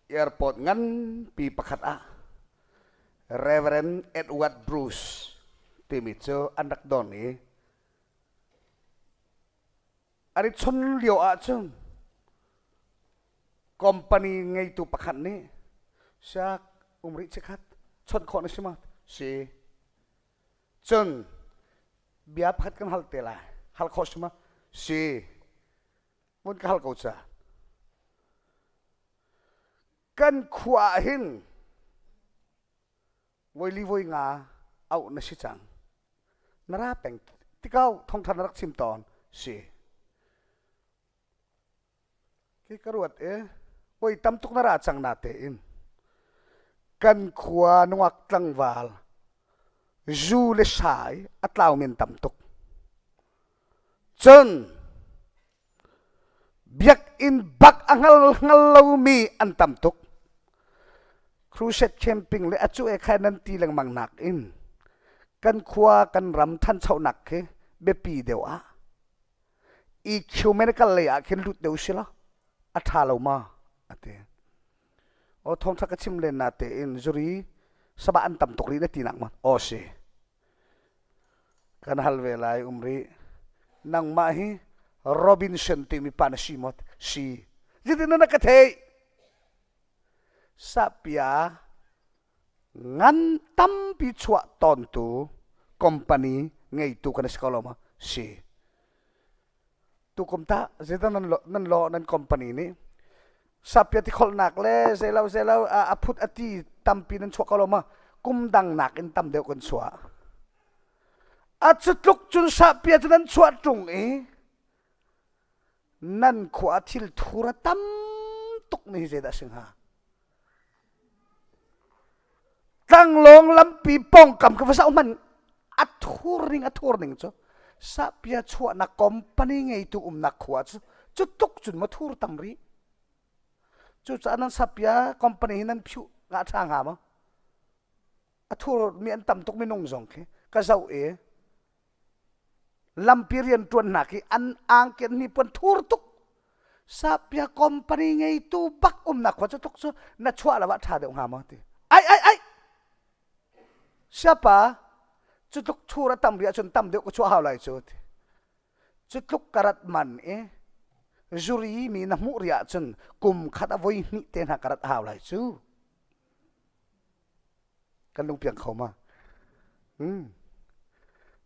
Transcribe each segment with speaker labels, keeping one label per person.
Speaker 1: Airport nganpi pakhat ah Reverend Edward Bruce timi cu an rak don i an i chon lio ahcun company ngeitu pakhat nih siak um rih chikhat chawnh khawh na si ma si cun bia pakhat kan hal te lai hal khawh si ma si mun ka hal ko ca kan khua ah hin voi li voi nga auh na si cang na ra peng tikau thongthan na rak chim tawn si Khi ka ruat i voi tam tuk na ra cang na tein kan khua nungak tlangval zu le sai a tlau men tam tuk. Cun biakinn bak a hngal hngal lomi an tam tuk. Crusade camping le a cu e khai nan ti lengmang nak in kan khua kan ram thanchonak khi biapi deuh ah ecumenical lei ah khin lut deuh si la a ṭha lo ma a ti aw thawngṭha ka chim len na tein zuri sabah an tam tuk rih na ti nak ma aw si kan hal ve lai um rih nangmah hi Robinson timi pa na si maw si zeitin na ka theih sapia ngan tampi chuah tawntu company ngeitu kan si ko lo ma si tukum ta zeidah nan lo nan lo nan company nih sapia ti kholnak le zeilo zeilo a phut a ti tampi nan chuah ko lo ma kum dang nak in tam deuh kan chuah a cu tluk cun sapia cu nan chuah ṭung i nan khua thil thur a tam tuk mi hi zeidah a si hnga Tlanglawng lampi pawngkam ka va zoh hmanh a thur ning a thur ning cu sahpia chuahnak company ngeitu umnak khua cu cu tuk cun maw thur tam rih. Cucaah nan sahpia company hi nan phiuh ngah ṭha hnga maw? A thur mi an tam tuk minung zong khi ka zoh i lampi rianṭuan hna khi an angki an hnipuan thur tuk sapia company ngeitu bak umnak khua cu tuk cu na chuah lo ah ṭha deuh hnga maw ti ai ai ai siapa cu tluk thur a tam rih ahcun tam deuh ka chuah hau lai cu ti cu tluk ka rat man i zuri mi na hmuh rih ahcun kum khat a voi hnih te hna ka rat hau lai cu Kan lungpiang kho ma?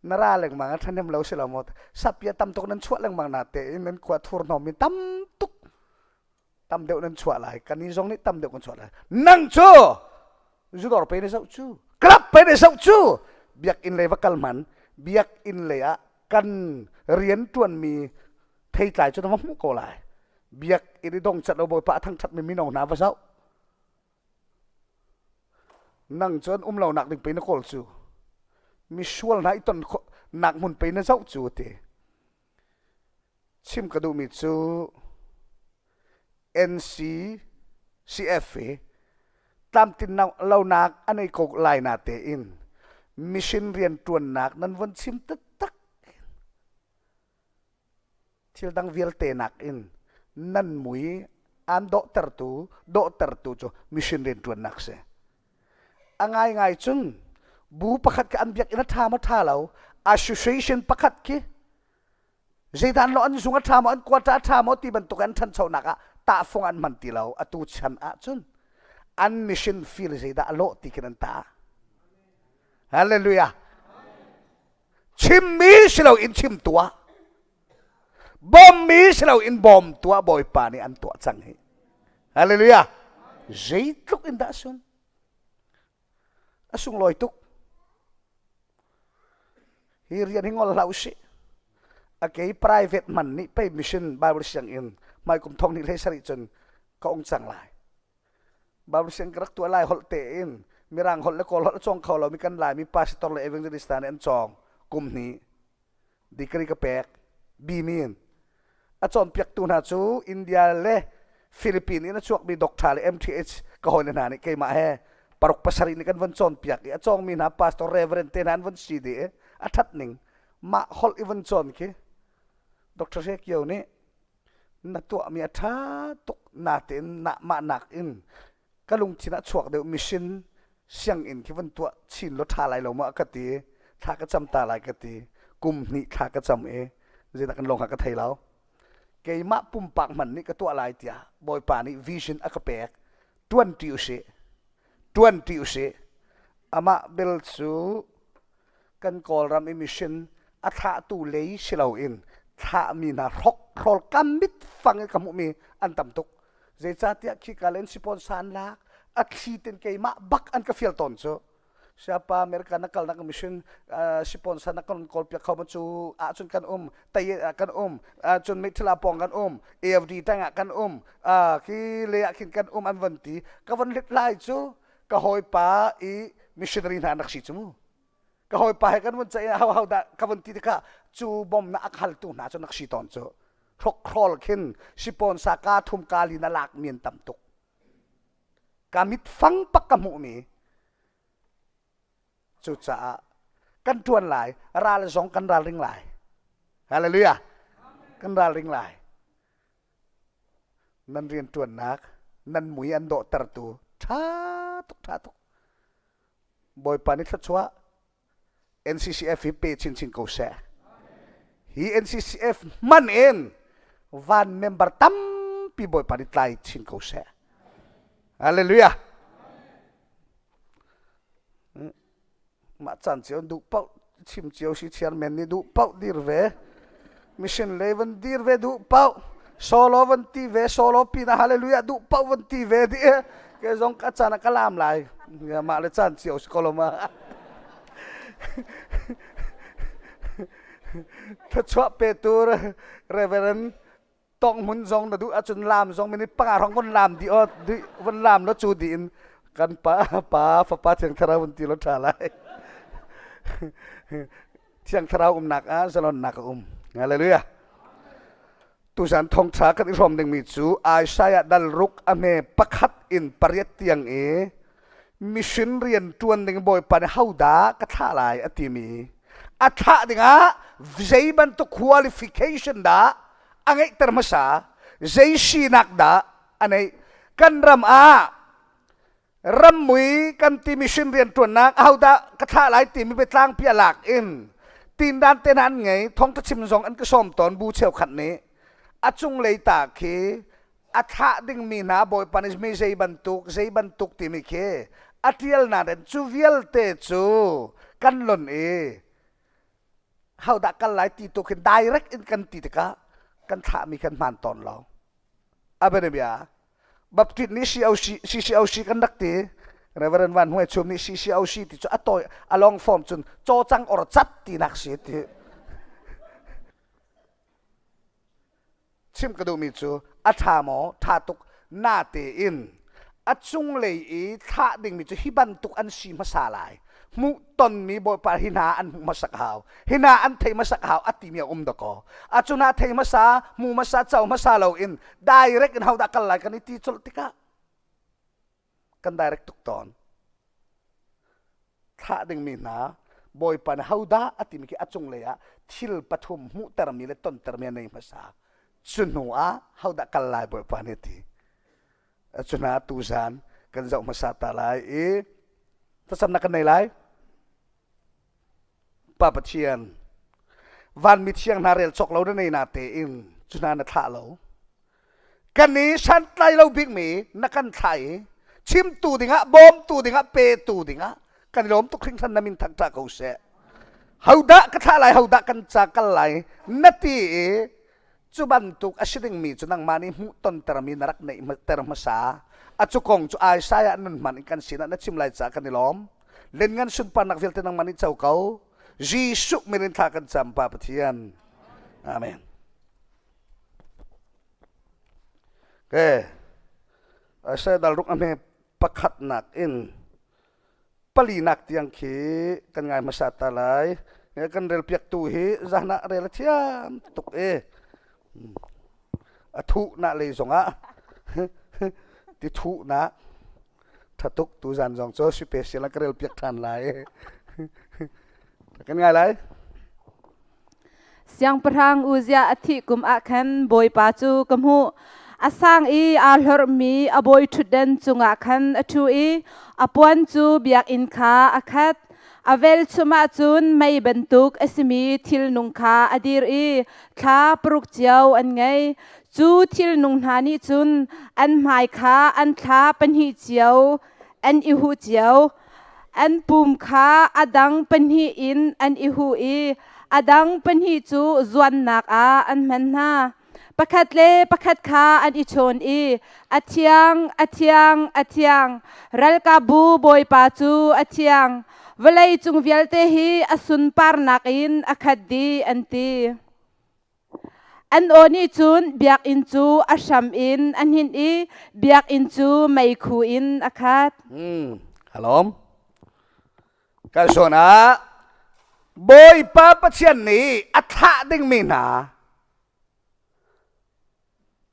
Speaker 1: Na ra lengmang a ṭhahnem lo si lo maw? Sapia tam tuk nan chuah lengmang na tein nan khua thurhnawm in tam tuk tam deuh nan chuah lai. Kan i zong nih tam deuh kan chuah lai. Nang cu zudawr pe na zoh cu, club pe na zoh cu, biakinn lei va kal hman, biakinn lei ah kan rian ṭuanmi theitlai cu na va hmuh ko lai. Biakinn i dongcat lo Bawipa a thangṭhatmi mino hna va zoh. Nang cu an um lonak ding pei na kawl cu. Misual hna i ton nak hmun pei na zoh cu ti. Chim ka duhmi cu NCCF hi tlamtlin lonak a nei ko lai na tein mission rianṭuannak nan von chim taktak. Thil dang vialte nakin nan mui aan dawhtertu dawhtertu cu mission rianṭuannak si. A ngaingai cun bu pakhat khi an biakinn a ṭha maw ṭha lo, association pakhat khi zeidah an lo an zung a ṭha maw an quarter a ṭha maw ti bantuk an ṭhanchonak ah tahfung an hman ti lo atu chan ahcun an mission field zeidah a lawh ti khin an tah. Hallelujah. Chimmi si lo in chim tuah. Bawmmi si lo in bawm tuah Bawipa nih an tuah cang hi. Hallelujah. Zeitluk in dah sun? A sunglawi tuk. Hi rian hi ngol hlah usih. A kei private man nih pei mission Bible sianginn mai kum thong ni hlei sarih cun ka ong cang lai. Bible siang ka rak tuah lai holh tein Mirang holh le Kawl holh a cawng kho lomi kan Laimi pastor le evangelist hna nih an cawng kum hnih degree ka pek bimi in a cawnpiaktu hna cu India le Philippines in a chuakmi doctor le MTH ka hawile hna nih keimah he paruk pasarih nih kan von cawnpiak i a cawngmi hna pastor reverend te hna an von si dih i a ṭhat ning mah holh i von cawn khi Dr. Hre Kio nih na tuahmi a ṭha tuk natein mah nakin. Ka lungthin ah chuak deuh mission sianginn khi van tuah chin law ṭha lai lo ma ka ti. Thla ka cam ta lai ka ti. Kum hnih thla ka cam i zeidah kan lawng ka thei lo. Keimah pumpak hmanh nih ka tuah lai tiah Bawipa nih vision a ka pek. Ṭuan ṭi usih. Ṭuan ṭi usih. Amah bel cu kan Kawlram i mission a thlahtu lei si loin thlahmi hna hrokhrawl kam mit fang in ka hmuhmi an tam tuk. Zeicahtiah khika len sponsor an lak, a thli ten keimah bak an ka fial tawn cu. Siapa America na kalnak mission sponsor na kan kawl piak kho ma cu ahcun kan um tei ah kan um cun Mithila pawng kan um AFD tang ah kan um khi le ah khin kan um an von ti ka von hlit lai cu ka hawipa i missionary hna an rak si cu mu ka hawipa he kan vun ceih ho ho dah ka vun ti tikah cu bawmnak a khaltu hna cu nak si tawn cu hrokhrawl khin sipawnsa ka thum ka li na lak mi an tam tuk ka mit fang pak ka hmuh mi cucaah kan tuan lai ral zong kan ralring lai hallelujah kan ralring lai nan rian tuannak nan mui an dawhtertu ṭha tuk ṭha tuk Bawipa nih thluachuah NCCF hi pe chinchin ko seh. Hi NCCF hman in van member tampi Bawipa nih tlai chin ko seh. Hallelujah. Mah caan cio duh paoh chim cio si chairman nih duh paoh dir ve. Mission lei van dir ve duh paoh. Solo van ti ve solo pin ah hallelujah duh paoh van ti ve di ke zong ka caan ah ka lam lai. Mah le caan cio si ko lo ma. Thluachuah petu Reverend tong hmun zong na duh ahcun lam zong minute panga hrawng von lam di o di von lam lo cu di in kan pa pa fapa thiang thlarau vun ti lo tha lai thiang thlarau umnak ah zalonnak a um hallelujah tuzan thongtha kan i hrawm dingmi cu Isaiah dal ruk a hme pakhat in pariat tiang i mission rian ṭuan ding bawipa nih hodah ka thlah lai a timi a thlah dingah zei bantuk qualification dah a ngeihter hmasa zei sinak dah a neih kan ram ah rammui kan ti mission rian ṭuannak ahodah ka thlah lai timi biatlang pi a lak in tindan te hna an ngei thawngṭha chim zong an ka sawm tawn bu cheukhat nih a cunglei ta khi a thlah dingmi hna Bawipa nih mi zei bantuk zei bantuk timi khi a ṭialnak in cu vialte cu kan lon i hodah kal lai ti tu khin direct in kan ti tikah kan thlahmi kan hmaan tawn lo. Abenabia Baptist nih COC CCOC kan rak ti Reverend Van Hnuai Chum nih CCOC ti cu a tawi a long form cun cawcang or cat tinak si ti Chim ka duhmi cu a ṭha maw ṭha tuk natein a cunglei i thlah dingmi cu hi bantuk an si hmasa lai. Hmuh tonmi Bawipa hi hna an hmuh hmasak hau. Hi hna an thei hmasak hau a timi a um dakaw. A cu hna thei hmasa, hmu hmasa, co hmasa loin direct in hodah kal lai kan i ti colh tikah kan direct tuk tawn. Thlah dingmi hna Bawipa nih hodah a timi khi a cunglei ah thil pathum hmuhtermi le tontermi a nei hmasa. Cu hnu ah hodah kal lai Bawipa nih a ti. Cu hna tuzan kan zoh hmasa ta lai i thlacamnak kan nei lai. Pa Pathian, vanmi thiang hna rel cawk lo na nei na tein cu hna na thlah lo. Kan i santlai lo bikmi na kan thlah i chimtu dingah bawmtu dingah petu dingah kan i lawm tuk hringhran na min thangṭah ko seh. Hodah ka thlah lai hodah kan ca kal lai na ti i cu bantuk a si dingmi cu nangmah nih hmuh tontermi na rak neih ter hmasa. A cu kong cu Isaiah nun hman in kan sinah na chim lai caah kan i lawm. Lianngan sunparnak vialte nangmah nih co ko. Jesuh min in thla kan cam Pa Pathian. Amen. Okay. Isaiah dal ruk a hme pakhatnak in palinak tiang khi kan ngai hmasa ta lai. Kan rel piaktu hi zan ah rel a thiam tuk i a thuhnak lei zongah ti thuhnak Ṭha tuk tuzan zong cu special ka rel piak ṭhan lai. Kan ngai lai.
Speaker 2: Siangpahrang Uzziah a thih kum ah khan Bawipa cu ka hmuh. A sang i aa hlorhmi a bawi ṭhutdan cungah khan a ṭhu i a puan cu biakinn kha a khat. A velchum ah cun mei bantuk a simi thilnung kha a dir i thla paruk cio an ngei. Cu thilnung hna nih cun an hmai kha an thla pahnih cio an i huh cio. An pum kha a dang pahnih in an i huh i a dang pahnih cu zuannak ah an hman hna. Pakhat le pakhat kha an i chawn i a thiang, a thiang, a thiang, ralkapbu Bawipa cu a thiang, vawlei cung vialte hi a sunparnak in a khat dih, an ti. An aw nih cun biakinn cu a hram in a hninh i biakinn cu meikhu in a khat.
Speaker 1: Halom. Kan zawn ah Bawipa Pathian nih a thlah dingmi hna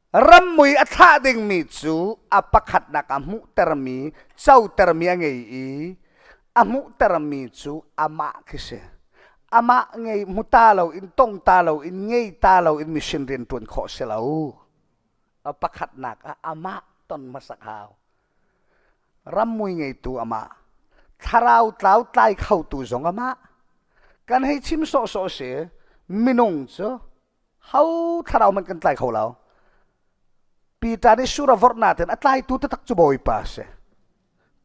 Speaker 1: rammui a thlah dingmi cu a pakhatnak ah hmuhtermi cotermi a ngei i a hmuhtermi cu amah khi si. Amah ngei hmu ta lo in tong ta lo in ngei ta lo in mission rian ṭuan khawh si lo. A pakhatnak ah amah ton hmasak hau. Rammui ngeitu amah. Thlarau tlau tlai khotu zong amah. Kan hei chim sawhsawh si minung cu ho thlarau hmanh kan tlai kho lo. Peter nih sur a vorh natin a tlaitu taktak cu Bawipa a si.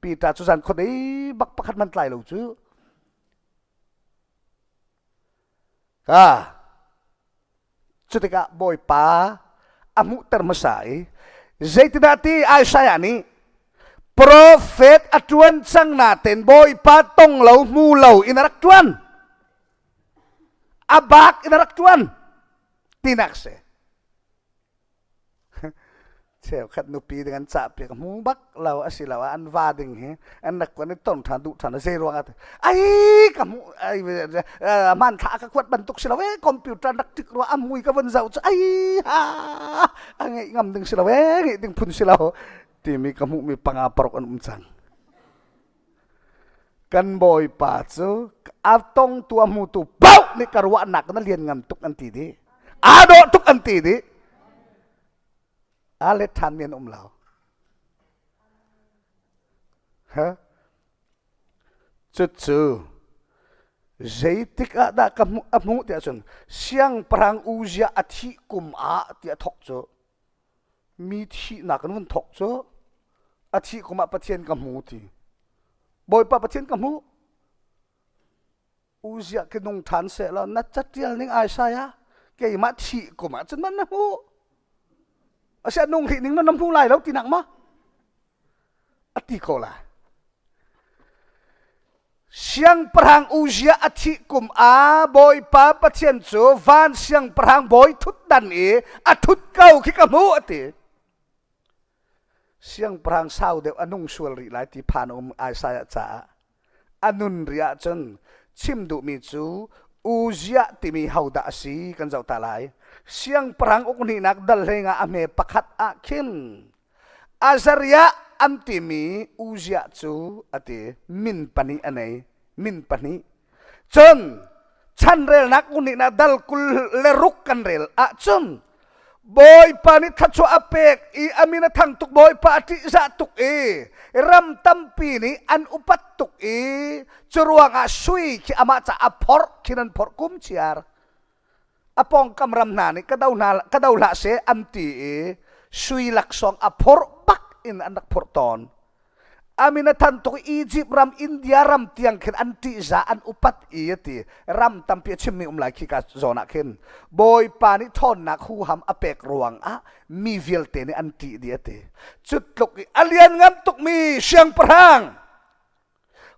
Speaker 1: Peter cu zan khuadei bak pakhat hmanh tlai lo cu. Ka cutikah Bawipa a hmuhter hmasa i zeitindah ti Isaiah nih profet a ṭuan cang nain Bawipa tong lo hmu lo in a rak ṭuan. A bak in a rak ṭuan tinak si. Cheukhat nupi ding an cah piak hmu bak lo asiloah an va ding hi an rak kuan i ton ṭhan duh ṭhan zei ruangah ai ka hmu ai hmanthlak ka kuat bantuk si lo e computer rak tik rua a mui ka vun zoh cu ai ha a ngeih ngam ding si lo e ngeih ding phun si lo timi ka hmuhmi panga paruk an um cang. Kan bawipa cu a tongtu a hmutu paoh nih ka ruahnak na lian ngam tuk an ti dih. Aa dawh tuk an ti dih. Aa let ṭhanmi an um lo. Ha? Cucu zeitik ah dah ka hmuh a hmuh tiah cun siangpahrang Uzziah a thih kum ah tiah thawk cu mi thihnak in vun thawk cu a thih kum ah Pathian ka hmu ti Bawipa Pathian ka hmu Uziah ki nung ṭhan seh law na catial ning Isaiah keimah thih kum ah cun man na hmu asiah nung hrih ning na hmu lai lo tinak ma a ti ko lai Siangpahrang Uzziah a thih kum ah Bawipa Pathian cu van siangpahrang bawi thutdan i a thut ko khi ka hmuh a ti. Siangpahrang sau deuh a nung sual rih lai ti phan um Isaiah caah a nun rih ahcun chim duhmi cu Uzziah timi hodah a si kan zoh ta lai. Siangpahrang uk hnihnak dal hlei nga a hme pakhat ah khin Azariah an timi Uzziah cu a ti min pahnih a nei min pahnih cun chanrelnak unihnak dal 26 kan rel ahcun Bawipa nih thluachuah a pek i a min a thang tuk Bawipa a ṭihzah tuk i ram tampi nih an upat tuk i curuangah sui khi amah ca a phorh khin an phorh kum chiar a pawngkam ram hna nih ka do hna ka do hlah seh an ti i sui laksawng a phorh bak in an rak phorh tawn amin a than tuk Egypt ram India ram tiang khin an ṭihzah an upat i a ti ram tampi a chimmi um lai khi ka zawn ah khin Bawipa nih ṭhawnnak huham a pek ruang ah mi vialte nih an ṭih dih a ti cu tluk i a lianngan tukmi siangpahrang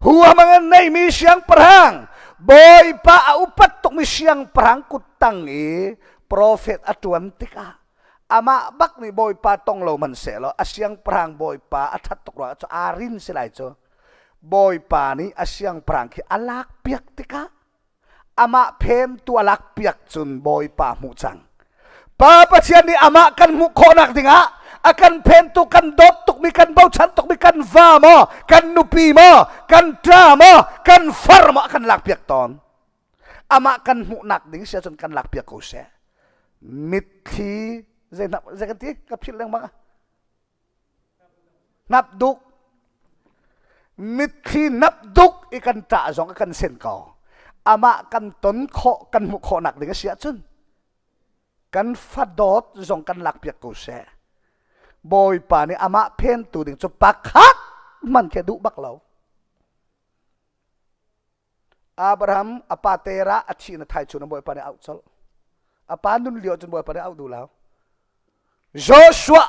Speaker 1: Huham a ngan neimi siangpahrang, Bawipa a upat tukmi siangpahrang kuttang i profet a ṭuan tikah amah bak nih Bawipa tong lo hmanhsehlaw a siangpahrang Bawipa a ṭhat tuk ruangah cu aa rin si lai cu. Bawipa nih a siangpahrang khi a lakpiak tikah amah phemtu a lakpiak cun Bawipa hmuh cang. Pa Pathian nih amah kan hmuh khawhnak dingah a kan phentu kan dawt tukmi kan bochan tukmi kan va maw kan nupi maw kan ṭa maw kan far maw a kan lakpiak tawn. Amah kan hmuhnak ding si ahcun kan lakpiak ko seh. Mitthli Zei hnap zei kan ti? Ka philh lengmang ah. Hnap duk. Mitthli hnap duk i kan ṭah zong a kan sen ko. Amah kan ton khawh kan hmuh khawhnak ding a si ahcun kan fadawt zong kan lakpiak ko seh. Bawipa nih amah phentu ding cu pakhat hmanh khi a duh bak lo. Abraham a pa Terah a thih na thai chun Bawipa nih auh colh. A pa nun lio cun Bawipa nih auh duh lo. Joshua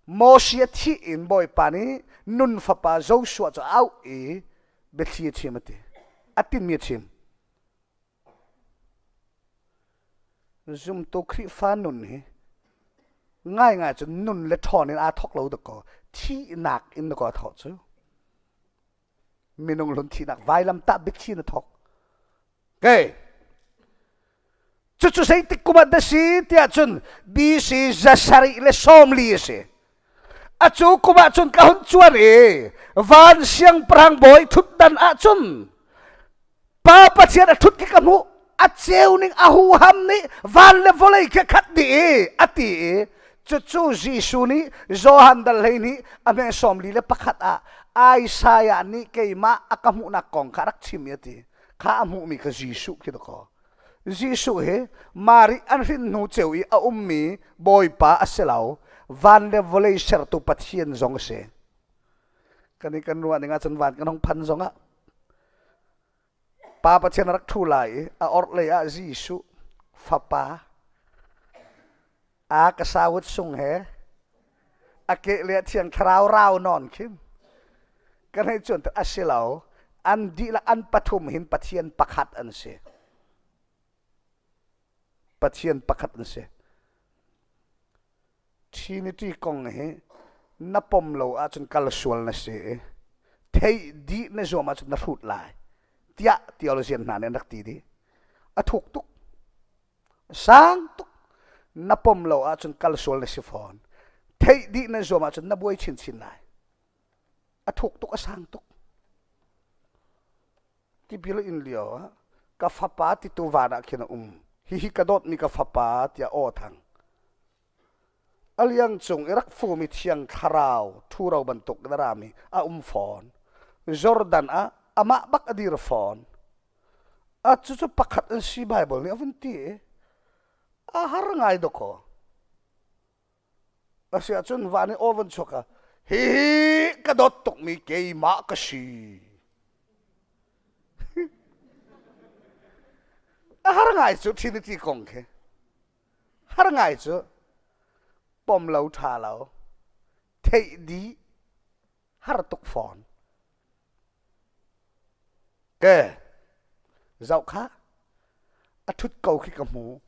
Speaker 1: Moses a thih in Bawipa nih nun fapa Joshua cu auh i biathli a chim a ti. A tinmi a chim. Zumtu Khrihfa nun hi ngaingai cu nun le ṭhawn in aa thawk lo dakaw thihnak in dakaw a thawk cu. Minung hlun thihnak vailamtah biathli na thawk. Okay. Cucu zeitik kum ah dah si tiah cun BC 740 a si. Acu kum ah cun ka hun cuan i van siangpahrang bawi thutdan ah cun Pa Pathian a ṭhut khi ka hmuh. A ceu ning a huham nih van le vawlei khi a khat dih i a ti i cucu Jesuh nih Johan dal 12 a hme 41 ah Isaiah nih keimah a ka hmuhnak kong kha a rak chim i a ti. Kha a hmuhmi kha Jesuh khi dakaw. Jesuh hi Mari an hrin hnu ceu i a ummi Bawipa a si lo. Van le vawlei sertu Pathian zong a si. Kan i kan ruah ning ahcun van kan hung phan zongah Pa Pathian a rak ṭhu lai i a orhlei ah Jesuh Fapa a ka sawut sung he a kehlei ah Thiang Thlarau rau nawn khin kan hei cuan a si lo an dihlak an pathum hin Pathian pakhat an si. Pathian pakhat an si. Trinity kong hi na pom lo ahcun kal sual na si i theih dih na zuam ahcun na hrut lai tiah theologian hna nih an rak ti dih. A thuk tuk. Sang tuk. Na pom lo ahcun kal sual na si fawn. Theih dih na zuam ahcun na buai chinchin lai. A thuk tuk, a sang tuk. Tipil in lio ah ka fapa titu van ah khin a um. Hihi ka dawtmi ka fapa tiah aw thang. A liang cung i rak fumi thiang thlarau ṭhuro bantuk na rami a um fawn. Jordan ah amah bak a dir fawn. A cucu pakhat an si Bible nih a vun ti i a har ngai dawkaw. A si ahcun van i aw van chuak ah hihi ka dawt tukmi keimah ka si. A har ngai cu Trinity kong khi. Har ngai cu pom lo ṭha lo theih dih har tuk fawn. Ke zoh kha a ṭhut ko khi ka hmu.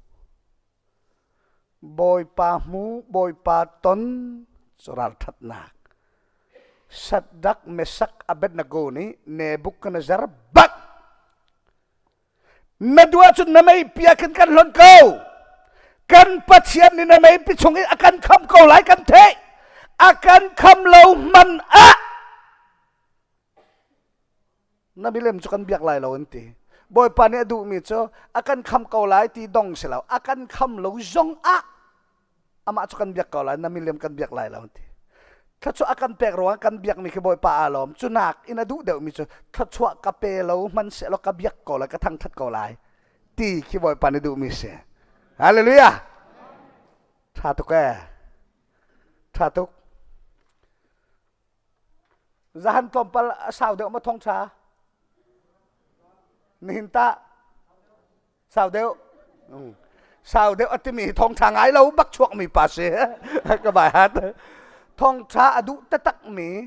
Speaker 1: Bawipa hmu, Bawipa ton cu ralṭhatnak. Shadrach, Meshach, Abednego nih Nebuchadnezzar bak na duh ahcun na meipi ah khin kan hlonh ko. Kan Pathian nih na meipi chung in a kan khamh ko lai kan theih. A kan kham lo hmanh ah na milem cu kan biak lai lo an ti. Bawipa nih a duhmi cu a kan kham ko lai ti dong si lo. A kan kham lo zong ah amah cu kan biak ko lai, na milem kan biak lai lo an ti. Thluachuah a kan pek ruangah kan biakmi khi Bawipa aa lawm. Cu nak in a duh deuhmi cu thluachuah ka pe lo hmanhsehlaw ka biak ko lai, ka thangṭhat ko lai ti khi Bawipa nih duhmi si. Hallelujah! Ṭha tuk ee. Ṭha tuk. Zahan tlawmpal a sau deuh maw thawngṭha? Nihin tah sau deuh. Sau deuh a timi hi thawngṭha ngai lo bak chuakmi pa si. Ka bai hat. Thawngṭha a duh taktak mi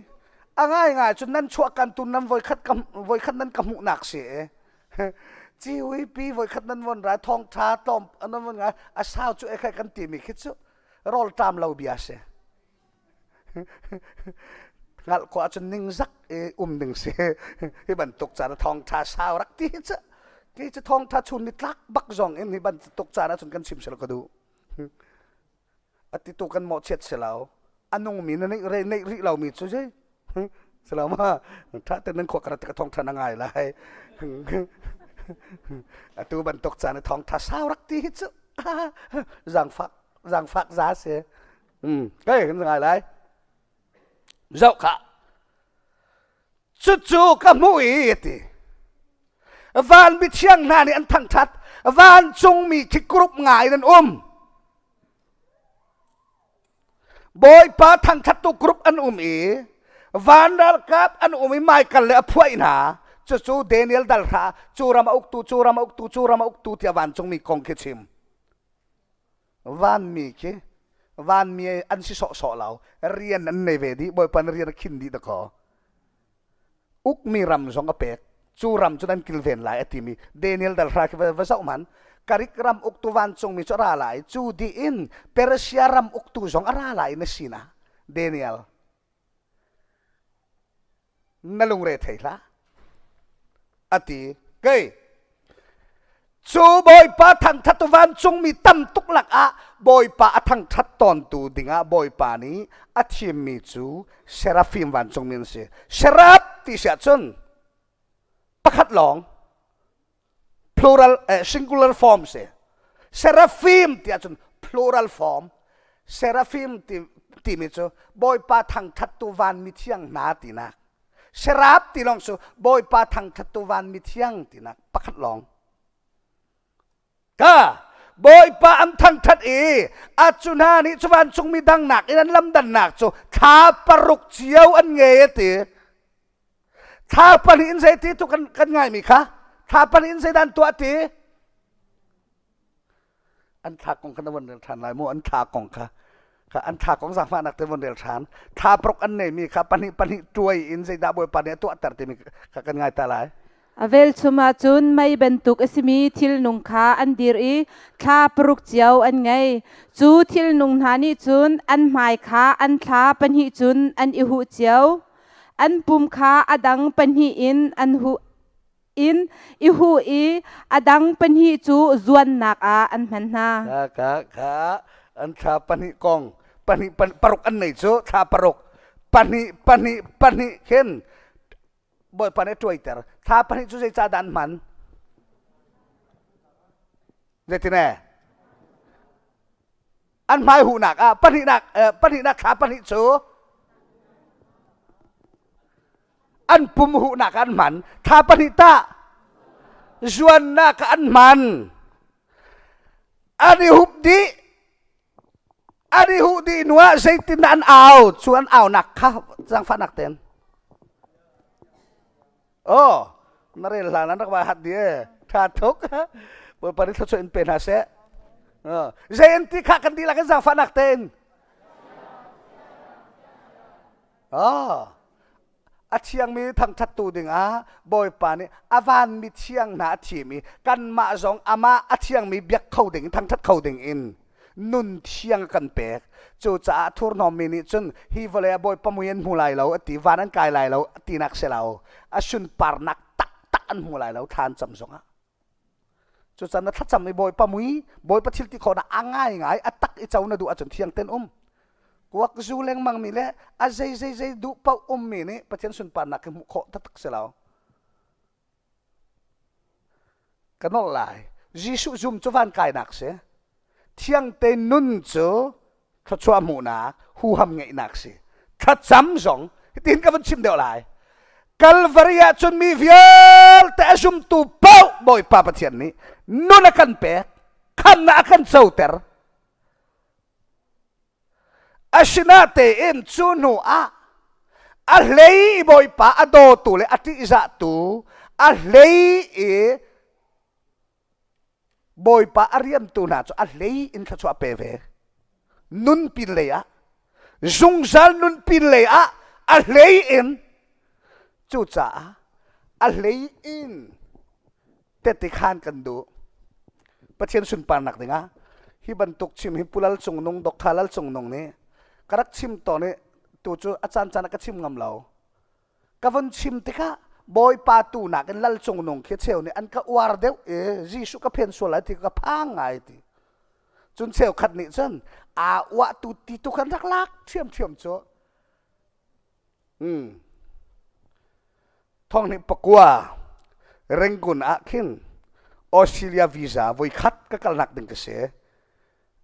Speaker 1: a ngaingai cun nan chuah kan tu nan voikhat ka voikhat nan ka hmuhnak si. Ciwi pi voikhat nan von rai thawngṭha tlawm nan von ngai a sau cu e khai kan timi khi cu rawl ṭam lo bia si. Hngalh khawh ahcun ningzak i um ding si. Hi bantuk caan ah thawngṭha sau rak ti hi cu kei cu thawngṭha chun nitlak bak zong in hi bantuk caan ahcun kan chim sel ka duh. A titu kan mawhchiat si lo. A nungmi na neih re neih rih lomi cu zei si lo ma ṭha ten nan khua ka rat ka thawngṭha na ngai lai. Atu bantuk caan i thawngṭha sau rak ti hi cu zaangfak. Zaangfak za si. Kai kan ngai lai. Zoh kha. Cucu ka hmuh i ti. Van mithiang hna nih an thangṭhat. Vancungmi khi group nga in an um. Bawipa thangṭhattu group an um i van ralkap an um i Michael le a phuaih hna. Cucu Daniel dal hra cu ram a uktu cu ram a uktu cu ram a uktu tiah vancungmi kong khi chim. Vanmi khi vanmi an si sawhsawh lo. Rian an nei ve dih. Bawipa na rian a khin dih dakaw. Ukmi ram zong a pek. Cu ram cu nan kilven lai a timi Daniel dal hra khi va zoh hmanh. Karik ram uktu vancungmi cu a ra lai. Cu dih in Persia ram uktu zong a ra lai na sinah. Daniel, na lungre thei hlah. A ti. Kei, cu Bawipa thangṭhat vancungmi tam tuk lakah Bawipa a thangṭhat tawntu dingah Bawipa nih a thimmi cu Serafim vancungmi an si. Seraph ti si ahcun pakhat lawng plural eh, singular form si. Seraphim ti ahcun plural form. Seraphim ti, timi cu Bawipa thangṭhattu van mithiang hna tinak. Seraph ti lawng cu Bawipa thangṭhattu van mithiang tinak pakhat lawng. Ka Bawipa an thangṭhat i a cu hna nih cu vancungmi dangnak in an lamdannak cu thla paruk cio an ngei a ti. Thla pahnih in zeiti tu kan, kan ngaimi kha thla pahnih in zeidah an tuah ti? An thla kong kha na von rel ṭhan lai mu an thla kong kha kha an thla kong zaangfahnak te von rel ṭhan thla paruk an neimi kha pahnih pahnih tuai in zeidah Bawipa nih a tuahter timi kha kan ngai ta lai.
Speaker 2: A velchum ah cun mei bantuk a simi thilnung kha an dir i thla paruk cio an ngei. Cu thilnung hna nih cun an hmai kha an thla pahnih cun an i huh cio. An pum kha a dang pahnih in an huh in i huh i a dang pahnih cu zuannak ah an hman hna.
Speaker 1: Kha kha kha an thla pahnih kong pahnih paruk an nei cu thla paruk pahnih pahnih pahnih khin Bawipa nih a tuaiter. Thla pahnih cu zeicah dah an hman? Zeitine? An hmai huhnak ah pahnihnak pahnihnak thla pahnih cu an pum huhnak ah an hman. Thla pahnih tah zuannak ah an hman. An i hup dih. An i huh dih hnu ah zeitin an au cu an aunak kha zaangfahnak ten. Oh, na rel hlan an rak vai hat di e. Tha thuk. Bawipa nih thluachuah in pe hna seh. Zei an ti kha kan dihlak in zaangfahnak tein. Oh, a thiangmi thangṭhattu dingah Bawipa nih a vanmi thiang hna a thim i kanmah zong amah a thiangmi biak kho ding thangṭhat kho ding in nun thiang a kan pek. Cucaah thurhnawmmi nih cun hi vawlei ah Bawipa mui an hmu lai lo a ti, van an kai lai lo tinak si lo. A sunparnak taktak an hmu lai lo thla an cam zongah. Cucaah na thlacam i Bawipa mui, Bawipa thil ti khawhnak a ngaingai a tak i co na duh ahcun thiang ten um. Kuak zu lengmang mi le a zei zei zei duh paoh ummi nih Pathian sunparnak hi hmuh khawh taktak si lo. Ka nolh lai. Jesuh zum cu van kainak si. Thiang te nun cu thluachuah hmuhnak huham ngeihnak si thlacam zong hitin ka vun chim deuh lai Kalvari ah cun mi vialte a zumtu paoh Bawipa Pathian nih nun a kan pek khamnak a kan coter asinatein cu hnu ah a hlei i Bawipa a dawtu le a ṭihzahtu a hlei i Bawipa a riantu hna cu a hlei in thluachuah pe ve. Nun pin lei ah, zungzal nun pin lei ah a hlei in cucaah a hlei in tehte khaan kan duh. Pathian sunparnak dingah hi bantuk chim hi Pu Lal Cung Nung, Dr. Lal Cung Nung nih ka rak chim tawn i tu cu a caancaan ah ka chim ngam lo. Ka von chim tikah Bawipa tu nakin Lal Cung Nung khi cheu nih an ka uar deuh i Jesuh ka phen sual lai ti ka phang ngai ti. Cun cheukhat nih cun aa uahtu ti tu khan rak lak ṭhiamṭhiam cu. Hmm. Thong nih pakua Rangoon ah khin Australia visa voikhat ka kalnak ding ka si.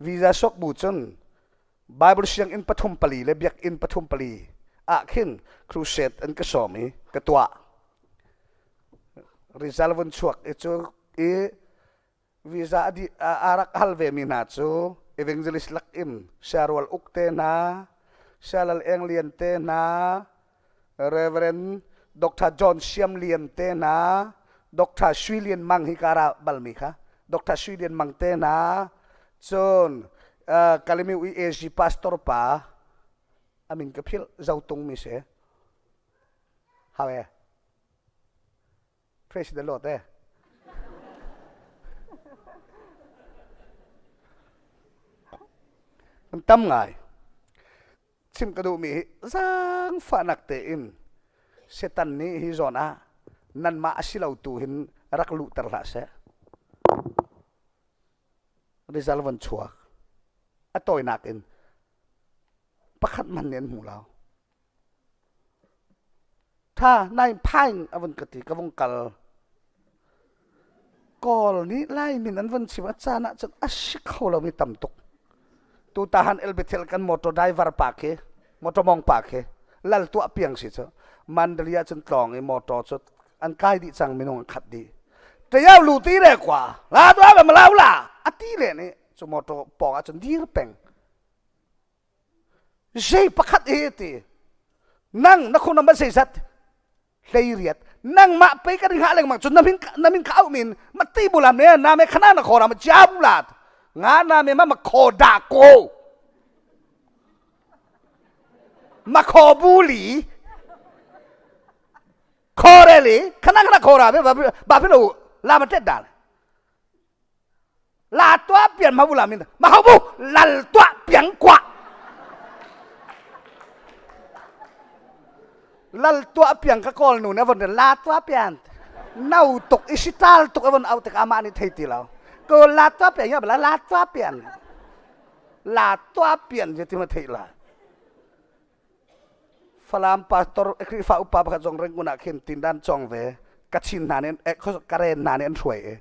Speaker 1: Visa sok bu cun Bible sianginn pathum pali le biakinn pathum pali ah khin crusade an ka sawm i ka tuah. Result vun chuak i cu i visa a dih a rak hal ve mi hna cu evangelist lak in Siarual Uk te hna, Sialal Eng Lian te hna, Reverend Dr. John Siam Lian te hna, Dr. Sui Lian Mang hi ka ra balmi kha, Dr. Sui Lian Mang te hna, cun uh, Kalimi UAG pastor pa amin ka philh zotung mi si. Hau e. Praise the Lord eh. An tam ngai. Chim ka duhmi hi zaangfahnak tein Satan nih hi zawn ah nanmah a si lo tu hin rak luhter hlah seh. Rizal von chuak. A tawinak in pakhat man nih an hmu lo. Tha nai phaing a vun ka ti ka vung kal. Kawl nih Lai min an vun chim a caan ah cun a si kho lomi tam tuk. Tutahan Elbethel kan motor driver pa khi motor mong pa khi lal tuah piang si cu Mandalay ah cun tlawng i motor cu an kai dih cang minung an khat dih. Tayau lu ti re kwa la tu ba malau la a ti le nih cu motor pawng ah cun dir peng. Zei pakhat hi ti nang na khung na man zeizat 18 nangmah pei kan hngah lengmang cun na min na min ka auh min ma ti bula me na me khana na khora ma chia bula nga na me ma ma kho da ko ma kho bu li kho re li khana khana khora me ba ba phi lo la ma tet da La tua pian ma bula min ma hau bu lal tua piang kwa lal tua piang ka kawl nu ne von la tua pian nau tuk isital tuk avon au tik ama ni thei ti lo ko la tua pian ya bala la tua pian la tua pian je ti ma thei la Falam pastor Khrihfa upa pakhat zong Rangoon ah khin tindan cong ve Kachin hna nih Karen hna nih an hruai i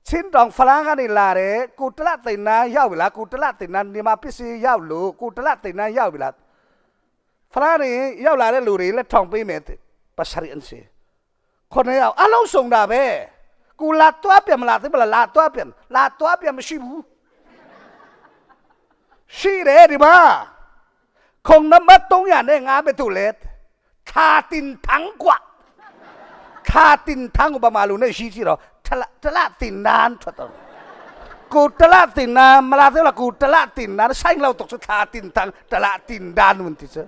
Speaker 1: Chin dong Falang an i lar i kutala tina yau bila kutala tina nima pisi yau lu kutala tina yau bila Falang ni yau la le luri le thong pi me pasari an si khon yau alo sung da ve ku la tua piam la ti bala la tua piam la tua piam shi bu shi re di ba khong nam ma tong ya ne nga be tu let thla tin thang kwa thla tin thang uba malu ne shi chi ro thala thala tin nan thato ku tala tin na mala te la ku tala tin nan saing lo tok chu thla tin thang tala tin dan mun ti chu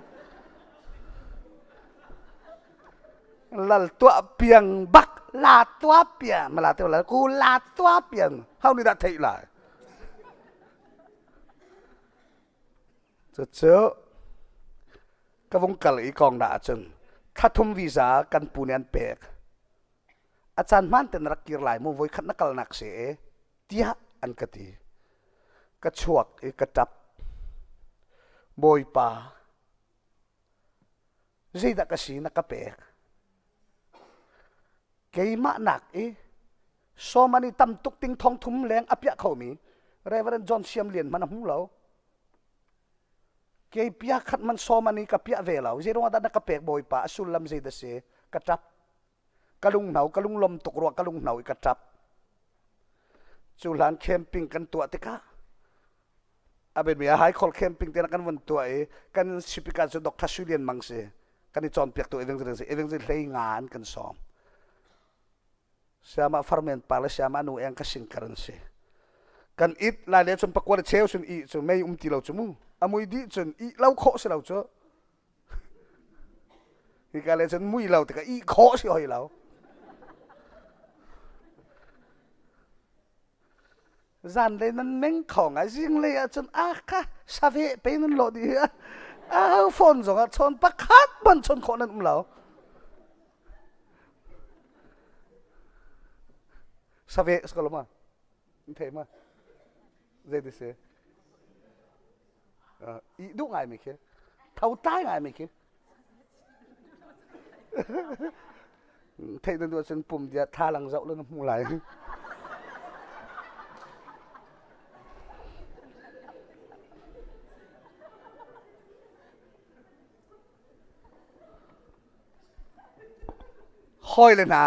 Speaker 1: lal tua piang bak la tua piang mala te la ku la tua piang hau ni da thei lai Cucu ka vung kal i kong dah ahcun thla thum visa kan pu nih an pek. A caan hmaan ten rak kir lai mu voikhat na kalnak si e tiah an ka ti. Ka chuak i ka ṭap. Bawipa, zeidah ka si na ka pek? Keimah nak i sawman i tam tuk ting thong thum leng a piah khomi Reverend John Siam Lian hmanh a hmu lo. Kei pia khat man sawman i ka piah ve lo. Zei ruangah dah na ka pek Bawipa a sullam zei dah si? Ka ṭap. Ka lunghno, ka lunglom tuk rua ka lunghno i ka ṭap. Cu hlan camping kan tuah tikah a mi high call camping te kan vun tuah i kan sipika cu Dr. Sui Lian Mang si kan i cawnpiak tu evangelist evangelist hlei nga an kan sawm Siama farmen pa le siama nu eng ka singkar an si. Kan it lai le cun pakua le cheu sun i cu mei um ti lo cu mu. A mui dih cun i lo khawh si lo cu. Hika le cun mui lo tikah i khawh si hoi lo. Zan le nan meng kho ngai zing le ah cun a ka save pe nan lo dih a a phone zong ah chawn pakhat man chawn khawh nan um lo. Save si ko lo ma? Thei ma? Zei ti si? I duh ngai mi khi. Tho tai ngai mi khi. Theih na duh cun pum dia thalang zoh lo na hmu lai. Hawi le hna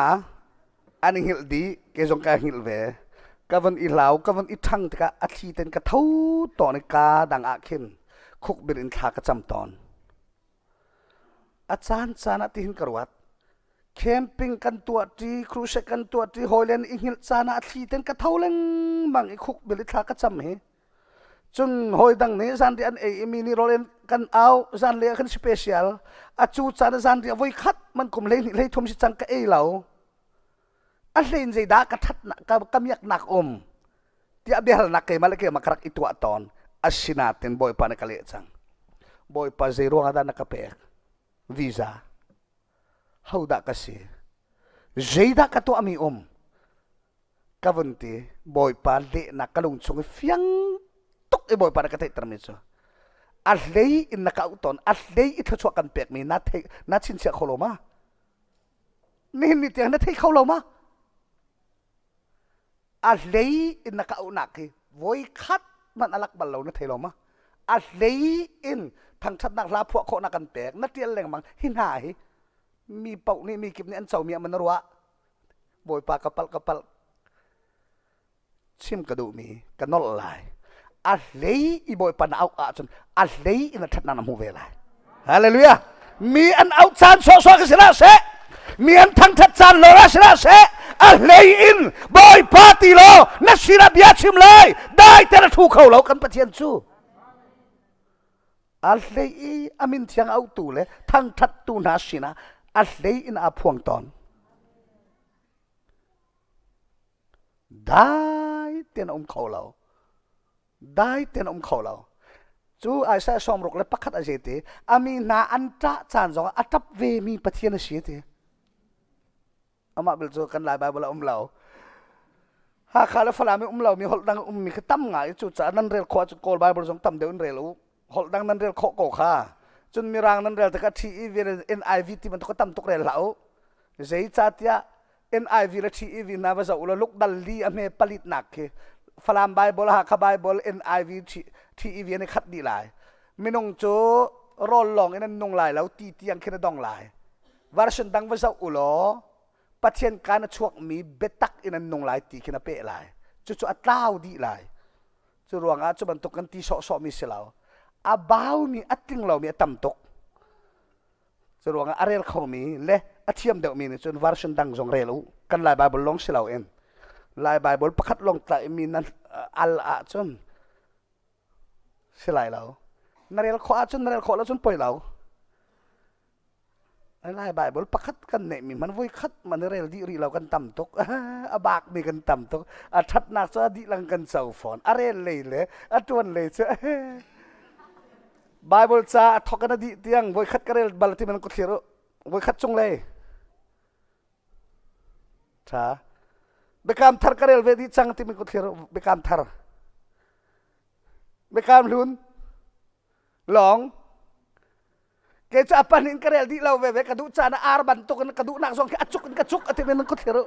Speaker 1: an i hngilh dih, kei zong kai hngilh ve. Ka von i hlau, ka von i ṭhang tikah a thli ten ka tho tawn i ka dang ah khin khukbil in thla ka cam tawn. A caan caan ah tihin ka ruat. Camping kan tuahṭi, crusade kan tuahṭi, hawi le i hngilh caan ah a thli ten ka tho lengmang i khukbil i thla ka cam hi. Cun hawi dang nih zanriah an ei i mi nih rawl in kan au, zanlei ah khan special. Acu caan ah zanriah voi khat man kum 12 13 si cang ka ei lo. A hlein zeidah ka ṭhatnak ka, ka miaknak um tiah biahalnak keimah le keimah ka rak i tuah tawn. Asinain Bawipa nih ka leh cang. Bawipa zei ruangah dah na ka pek? Visa. Hodah ka si? Zeidah ka tuahmi um? Ka vun ti Bawipa lehnak ka lung chung i fiang tuk i Bawipa na ka theihtermi cu a hlei in na ka auh tawn a hlei i thluachuah kan pekmi na thei na chinchiah kho lo ma nihin ni tiang na thei kho lo ma a hlei in na ka auhnak hi voi khat hmanh a lak bal lo na thei lo ma a hlei in thangṭhatnak hla phuah khawhnak kan pek na ṭial lengmang hi hna hi mi paoh nih mi kip nih an comi ah man na ruah Bawipa ka palh ka palh chim ka duhmi ka nolh lai a hlei i Bawipa na auh ahcun a hlei in a ṭhatnak na hmu ve lai hallelujah mi an auh caan sawhsawh ka si hlah seh mi an thangṭhat caan lawng si hlah seh a hlei in Bawipa ti law na sinah bia chim lai dai te na ṭhu kho lo kan Pathian cu a hlei i a min thiang auhtu le thangṭhattu hna sinah a hlei in aa phuang tawn. Dai tein a um kho lo. Dai tein a um kho lo. Cu Isaiah 61 a ze ti, a mi hna an ṭah caan zongah a ṭap vemi Pathian a si ti. Amah bel cu kan Lai Bible a um lo. Hakha le Falam i um lomi holh dang ummi khi tam ngai cucaah nan rel khawh ahcun Kawl Bible zong tam deuh in rel u. Holh dang nan rel khawh ko kha. Cun Mirang nan rel tikah TEV le NIV ti bantuk tam tuk rel hlah u. Zeicahtiah NIV le TEV hna va zoh u law luk dal li a hme palit nak khi Falam Bible, Hakha Bible, NIV, TEV an i khat dih lai. Minung cu rawl lawng in an nung lai lo ti tiang khin a dong lai. Version dang va zoh u law Pathian kaan a chuakmi biatak in an nung lai ti khin a peh lai. Cucu a tlau dih lai. Cu ruangah cu bantuk kan ti sawhsawhmi si lo. A baumi, a tling lomi a tam tuk. Cu ruangah a rel khomi le a thiam deuhmi nih cun version dang zong rel u. Kan Lai Bible lawng si loin. Lai Bible pakhat lawng tlaihmi nan al ahcun si lai lo. Na rel khawh ahcun na rel khawh lo cun poi lo. Lai Bible pakhat kan neihmi hmanh voi khat man i rel dih rih lo kan tam tuk. A bakmi kan tam tuk. A ṭhatnak cu a dihlang kan co fawn. A rel lei le a ṭuan lei cu Bible ca a thok in a dih tiang voi khat ka rel bal ti man ku thlir u. Voi khat cung lei. Ṭha. Biakam thar ka rel ve dih cang timi ku thlir u. Biakam thar. Biakam hlun. Lawng. Kei cu a pan in ka rel dih lo veve ka duh caan ah ar bantuk in ka duhnak zong khi a cuk in ka cuk a ti men ka thlir u.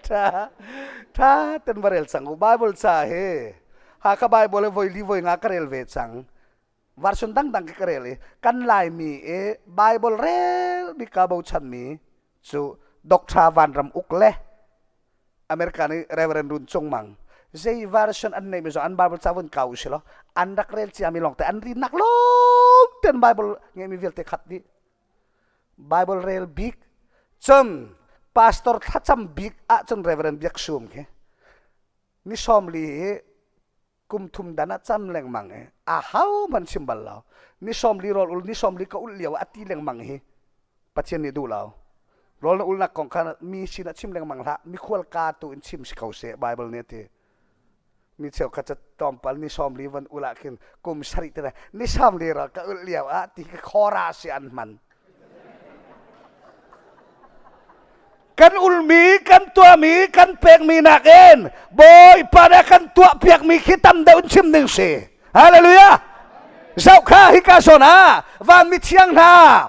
Speaker 1: Tha tha ten va rel cang u Bible ca hi Hakha Bible voi li voi nga ka rel ve cang. Version dangdang ka rel i kan Laimi i Bible rel mi ka bochan mi cu Dr. Vanram Uk le America nih Reverend Run Cung Mang zei version an neihmi zong an Bible ca vun kau usih law an rak rel ciami lawngte an rinnak lawng ten Bible ngeihmi vialte khat dih Bible rel bik cun pastor thlacam bik ahcun Reverend Biak Sum khi ni 40 hi kum thum dan ah cam lengmang i a hau man chim bal lo ni 40 rawl ul ni 40 ka ul lio a ti lengmang hi Pathian nih duh lo rawl na ulnak kong kha mi sin ah chim lengmang hlah mikhual ka tu in chim si ko seh Bible nih a ti mi cheukhat ca tlawmpal ni 40 van ul ah khin kum sarih te ni 40 rawl ka ul lio ah ti ka khora si an hman Kan ulmi, kan tuahmi, kan pekmi nakin Bawipa nih a kan tuahpiakmi khi tam deuh in chim ding si. Hallelujah! Zoh kha hika zawn ah van mithiang hna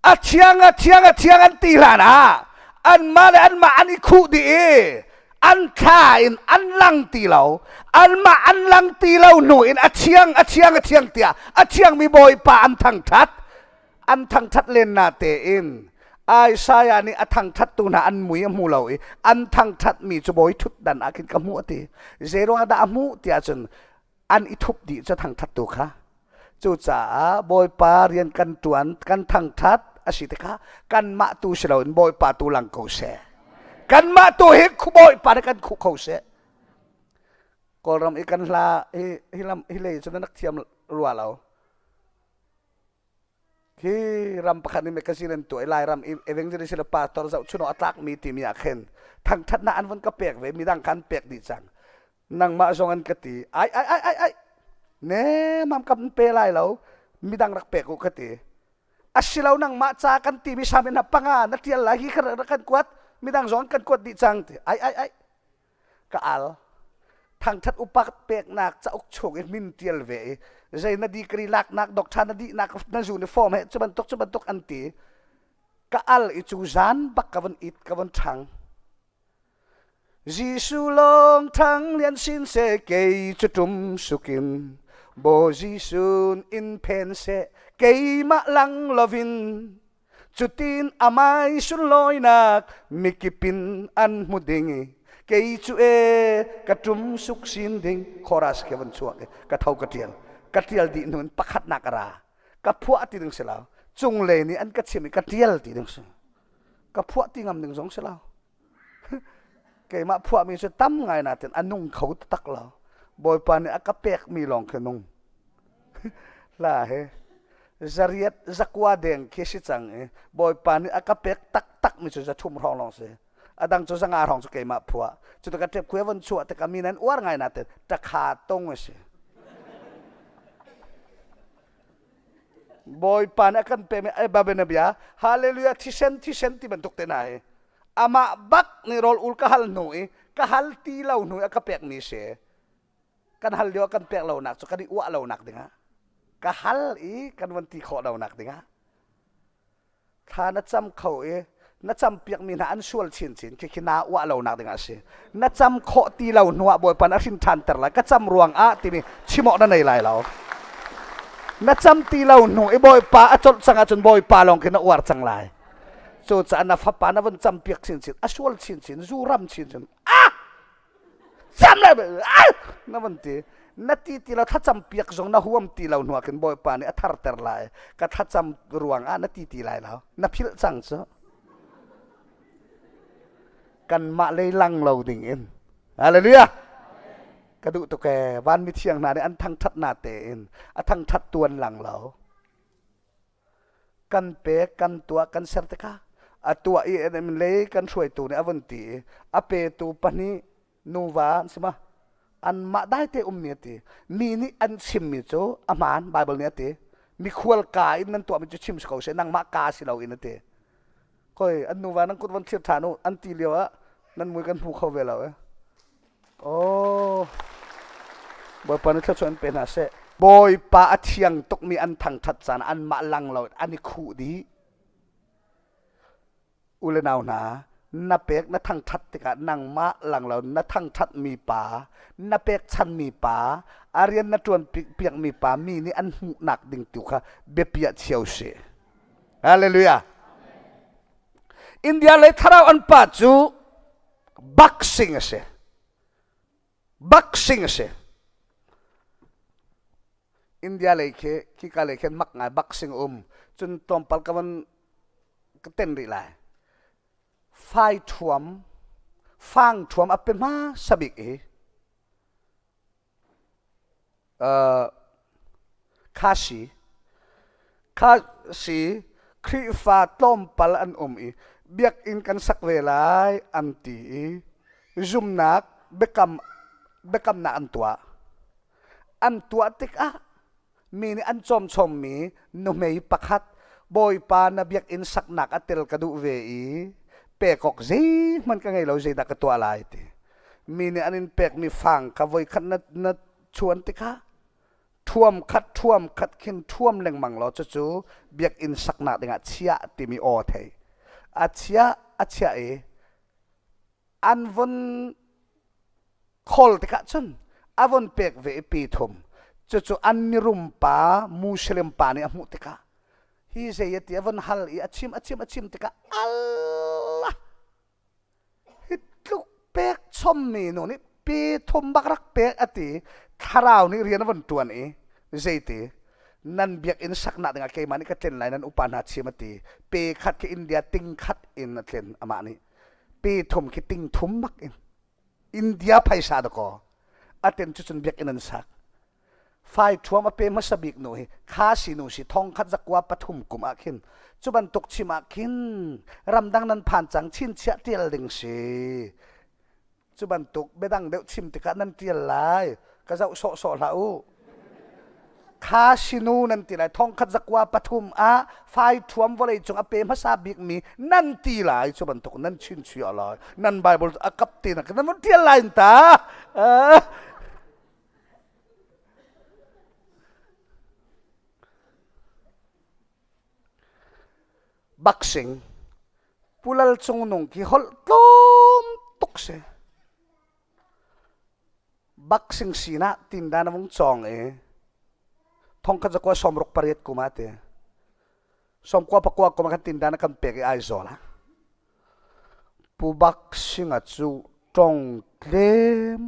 Speaker 1: a thiang a thiang a thiang an ti hlan ah anmah le anmah an i khuh dih i an thla in an lang ti lo anmah an lang ti lo hnu in a thiang a thiang a thiang tiah a thiangmi Bawipa an thangṭhat. An thangṭhat len na tein Isaiah nih a thangṭhattu hna an mui a hmu lo i an thangṭhatmi cu bawi ṭhutdan ah khin ka hmuh a ti. Zeiruang dah a hmuh tiah cun an i thup dih cu thangṭhattu kha. Cucaah Bawipa rian kan ṭuan kan thangṭhat a si tikah kanmah tu si loin Bawipa tu lang ko seh. Kanmah tu hi Bawipa nih kan khuh kho seh. Kawlram i kan hla hi hi lam hi lei cu na rak thiam rua lo. Hi ram pakhat nih magazine an tuah i Lairam i evangelist le pastor zohchun awk a tlakmi timi ah khin thangṭhatnak an vun ka pek ve midang kha an pek dih cang. Nangmah zong an ka ti. Ai ai ai ai ai ne mam kam pe lai lo midang rak pek u ka ti. Asilo nangmah ca kan timi samin ha panga na ṭial lai hi kha rak kan kuat midang zong an kan kuat dih cang ti. Ai ai ai ka al thangthat upat peknak cauk chung i min tial ve i zei na degree laknak doctor na dihnak na uniform he cu bantuk cu bantuk an ti ka al i cu zan bak ka von it ka von ṭhang Jesuh lawng thang lian sin se kei cu tum sukin bo Jesuh in phen se keimah lang lovin Cutin amai sunlawinak mikip in an hmu ding i kei cu e ka ṭum suk sin ding chorus ke van chuak i ka tho ka ṭial ka ṭial dih hnu in pakhatnak a ra ka phuah ti ding si lo cunglei nih an ka chim i ka ṭial ti ding si ka phuah ti ngam ding zong si lo keimah phuahmi cu tam ngai natin a nung kho taktak lo bawipa nih a ka pekmi lawng khi nung hla he zariat zakua deng khi si cang i bawipa nih a ka pek taktak mi cu zathum hrawng lawng si a dang cu zanga hrawng cu keimah phuah cu ka ṭep khuai von chuah tikah mi nan uar ngai natin ṭakha tung a si Bawipa nih a kan pemi ai babena bia hallelujah thisen thisen ti bantuk te na hi amah bak nih rawl ul ka hal hnu i ka hal ti lo hnu i a ka pekmi si kan hal lio kan pek lonak cu kan i uah lonak dingah ka hal i kan von ti khawh lonak dingah thla na cam kho i na campiakmi hna an sual chinchin khi naa uah lonak ding ah a si na cam khawh ti lo hnuah bawipa na hrin ṭhan ter lai ka cam ruang ah timi chimawk na nei lai lo na cam ti lo hnu i bawipa a colh cang ahcun bawipa lawng khi na uar cang lai cucaah na fapa na vun campiak chinchin a sual chinchin zu ram chinchin ah cam le na van ti na ti ti lo thlacam piak zong na huam ti lo hnuah khin bawipa nih a tharter lai ka thlacam ruang ah na ti ti lai lo na philh cang cu kanmah lei lang lo ding in hallelujah ka duh tuk ee van mithiang hna nih an thangthat na tein a thangthat tuan lang lo kan pek kan tuah kan ser tikah a tuah i lei kan hruaitu nih a vun ti i a petu pahnih nuva an si ma anmah daite ummi a ti mi nih an chimmi cu a hmaan Bible nih a ti mikhual ka in nan tuahmi cu chim si ko seh nangmah ka si lo in a ti koi an nuva nan kut von thlir ṭhan u an ti lio ah nan mui kan hmu kho ve lo eh Oh, Bawipa nih thluachuah in pe hna seh. Bawipa a thiang tukmi an thangṭhat caan anmah lang lo an i khuh dih. U le nau hna, na pek na thangṭhat tikah nangmah lang lo na thangṭhatmi pa, na pekchanmi pa, a rian na ṭuan piakmi pa mi nih an hmuhnak ding tu kha biapi ah chia u sih. Hallelujah. India lei thlarau an pa cu boxing a si boxing a si India lei khi khika lei khin mak ngai boxing um cun tlawmpal ka van ka ten rih lai fai thuam fang thuam a pe hmasa bik i Khasi Khasi Khrihfa tlawmpal an um i biakinn kan sak ve lai an ti i zumnak biakam biakamnak an tuah. An tuah tikah mi nih an cawmchommi nuhmei pakhat Bawipa na biakinn saknak a tel ka duh ve i pek awk zeihmanh ka ngei lo zeidah ka tuah lai ti. Mi nih an in pekmi fang kha voikhat na, na chuan tikah thuam khat thuam khat khin thuam lengmang law cucu biakinn saknak dingah chiah timi aw thei. A chiah a chiah i an von khawl tikah cun a von pek ve i pi thum cucu an mirum pa Muslim pa nih a hmuh tikah. Hi zei a ti a von hal i a chim a chim a chim tikah Allah hi tluk pek chommi nu nih pi thum bak rak pek a ti thlarau nih rian a von ṭuan i zeiti nan biakinn saknak dingah keimah nih ka tlen lai nan upa hna chim a ti pe khat khi India ting khat in a tlen amah nih pe thum khi ting thum bak in India phaisa dakaw a ten cu cun biakinn an sak Fai ṭhuam a pe hmasa bik nu hi kha sinu si thong khat zakua pathum kum ah khin cu bantuk chim ah khin ramdang nan phan cang chinchiah ṭial ding si. Cu bantuk biadang deuh chim tikah nan ṭial lai ka zoh sawhsawh hlah u. Kha sinu nan ti lai thong khat zakua pathum ah fai ṭhuam vawlei cung a pe hmasa bik mi nan ti lai cu bantuk nan chinchiah lai nan Bible a kap ti nak nan vun ṭial lai ta. Uh, Boxing Pulal Cung Nung khi holh tlawm tuk si. Boxing sinah tindan a vung cawng i thongkhat zakua sawmruk pariat kum ah ti. Sawmkua pakua kum ah khan tindan a kan pek i Aizawl ah. Pu Boxing a cu tong tlem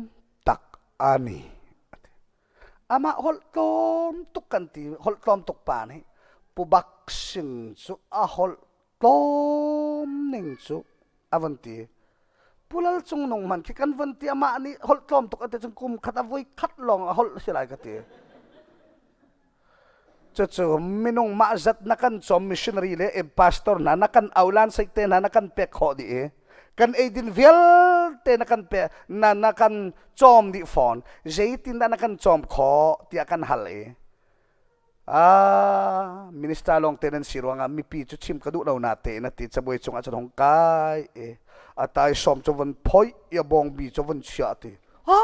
Speaker 1: tak ani. Amah holh tlawm tuk kan ti holh tlawm tuk pa nih Pu Bak Sing cu a holh tlawm ning cu a von ti. Pu Lal Cung Nung hmanh khi kan von ti amah nih holh tlawm tuk a ti cun kum khat a voi khat lawng a holh si lai ka ti. Cucu minung mah zat na kan cawm missionary le pastor hna na kan aulan seite hna na kan pek khawh dih i kan eidin vialte na kan pe na na kan cawm dih fawn zeitindah na kan cawm khawh tiah kan hal i ah minister lawng te nan si ruangah mipi cu chim ka duh lo na te na ti cabuai cungah cun hong kai i a tai sawm cu von phoi i a bawngbi cu von chia ti ha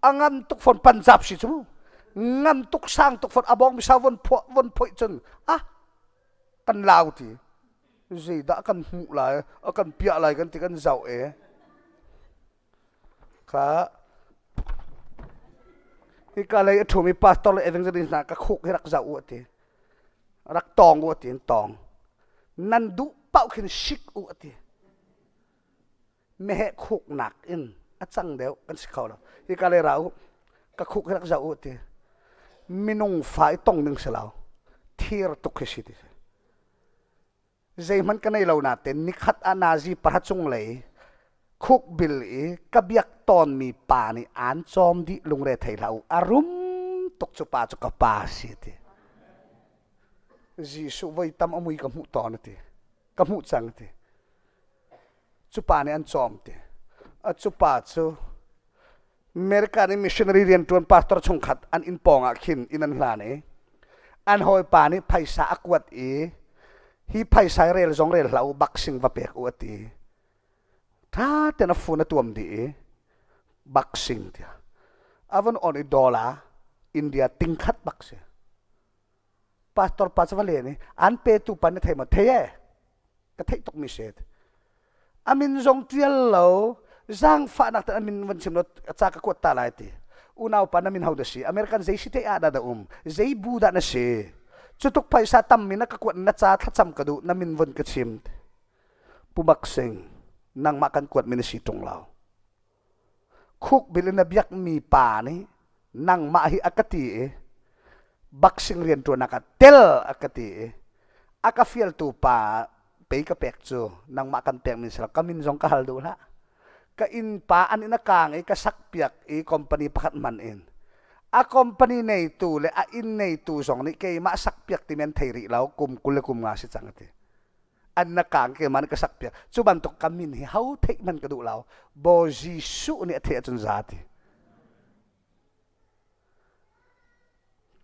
Speaker 1: a ngan tuk fawn Punjab si cu ngan tuk sang tuk fawn a bawng misa von phuah von phoih cun ah kan lau ti zeidah kan hmuh lai a kan piah lai kan ti kan zoh e kha hika lei a ṭhumi pastor le evangelist hna ka khuk hi rak zoh u ati rak tawng u ati in tawng nan duh paoh khin sik u ati meheh khuknak in a cang deuh kan si kho lo hika le ra u ka khuk hi rak zoh u ti minung fa i tong ding si lo thir tuk hi si ti si zeihmanh ka nei lo nain nikhat ah nazi pahra cung lei khuk bil i ka biak tawnmi pa nih aan cawm dih lungre thei hlah u a rum tuk cu pa cu ka pa si ti Jesuh voi tam a mui ka hmuh tawn ti ka hmuh cang ti Cu pa nih an cawm ti. A cu pa cu American i missionary rianṭuan pastor chungkhat an inn pawng ah khin inn an hlan i an hawipa nih phaisa a kuat i hi phaisa hi rel zong rel hlah u boxing va pek u a ti. Ṭha tein a phone a tuam dih i boxing tiah a vun on i dollar India tingkhat bak si. Pastor pa cu va len i an petu pa na thei maw? Thei e. Ka theih tukmi si. A min zong ṭial lo, zaangfahnak te a min van chim lo, ca ka kuat ta lai ti. Unau pa na min ho dah si? American zei si te ah dah dah um? Zei bu dah na si? Cu tuk phaisa tammi na ka kuat na ca thlacam ka duh, na min vun ka chim. Pu Bak Sing, nangmah kan kuatmi na si ṭung lo. Khukbil in a biakmi pa nih nangmah hi a ka ti i boxing rianṭuannak ah tel a ka ti i a ka fialtu pa pei ka pek cu nangmah kan pekmi si lo ka min zong ka hal duh hlah ka innpa an inn a kaang i ka sakpiak i company pakhat hman in a company neitu le a inn neitu zong nih keimah sakpiak timi an thei rih lo kum 20 le kum nga si cang a ti an na kaang keimah nih ka sak piak cu bantuk ka min hi ho theih hmanh ka duh lo Bawi Jesuh nih a theih ahcun za ti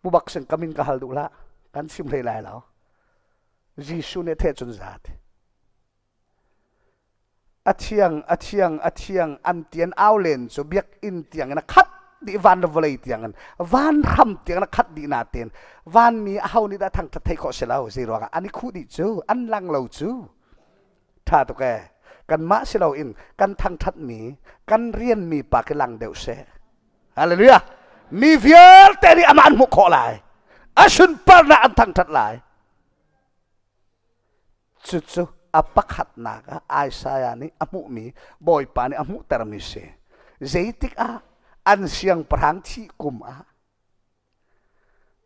Speaker 1: Pu Bak Sing ka min ka hal duh hlah kan chim hlei lai lo Jesuh nih a theih ahcun za ti a thiang a thiang a thiang an tian au len cu biakinn tiang in a khat dih van le vawlei tiang in van hram tiang in a khat dih natein vanmi aho nih dah thangṭhat theih khawh si lo zei ruangah an i khuh dih cu an lang lo cu ṭha tuk ee kanmah si loin kan thangṭhatmi kan rianmi pa khi lang deuh seh hallelujah mi vialte nih amah an hmuh khawh lai a sunparnak an thangṭhat lai. Cucu a pakhatnak ah Isaiah nih a hmuhmi Bawipa nih a hmuhtermi si. Zeitik ah an siangpahrang thih kum ah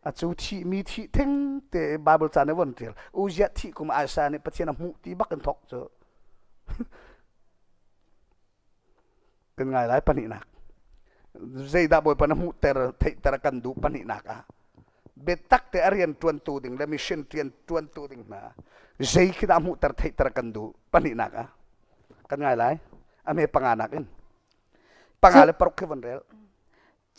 Speaker 1: acu thihmi thih theng te Bible ca nih von ṭial. Uzziah thih kum ah Isaiah nih Pathian a hmuh ti bak in thawk cu. Kan ngai lai pahnihnak. Zeidah Bawipa na hmuhter theihter a kan duh pahnihnak ah biatak te a rian ṭuantu ding le mission rian ṭuantu ding hna zei khi dah hmuhter theihter kan duh pahnihnak ah kan ngai lai a hme panganak in panga le paruk khi von rel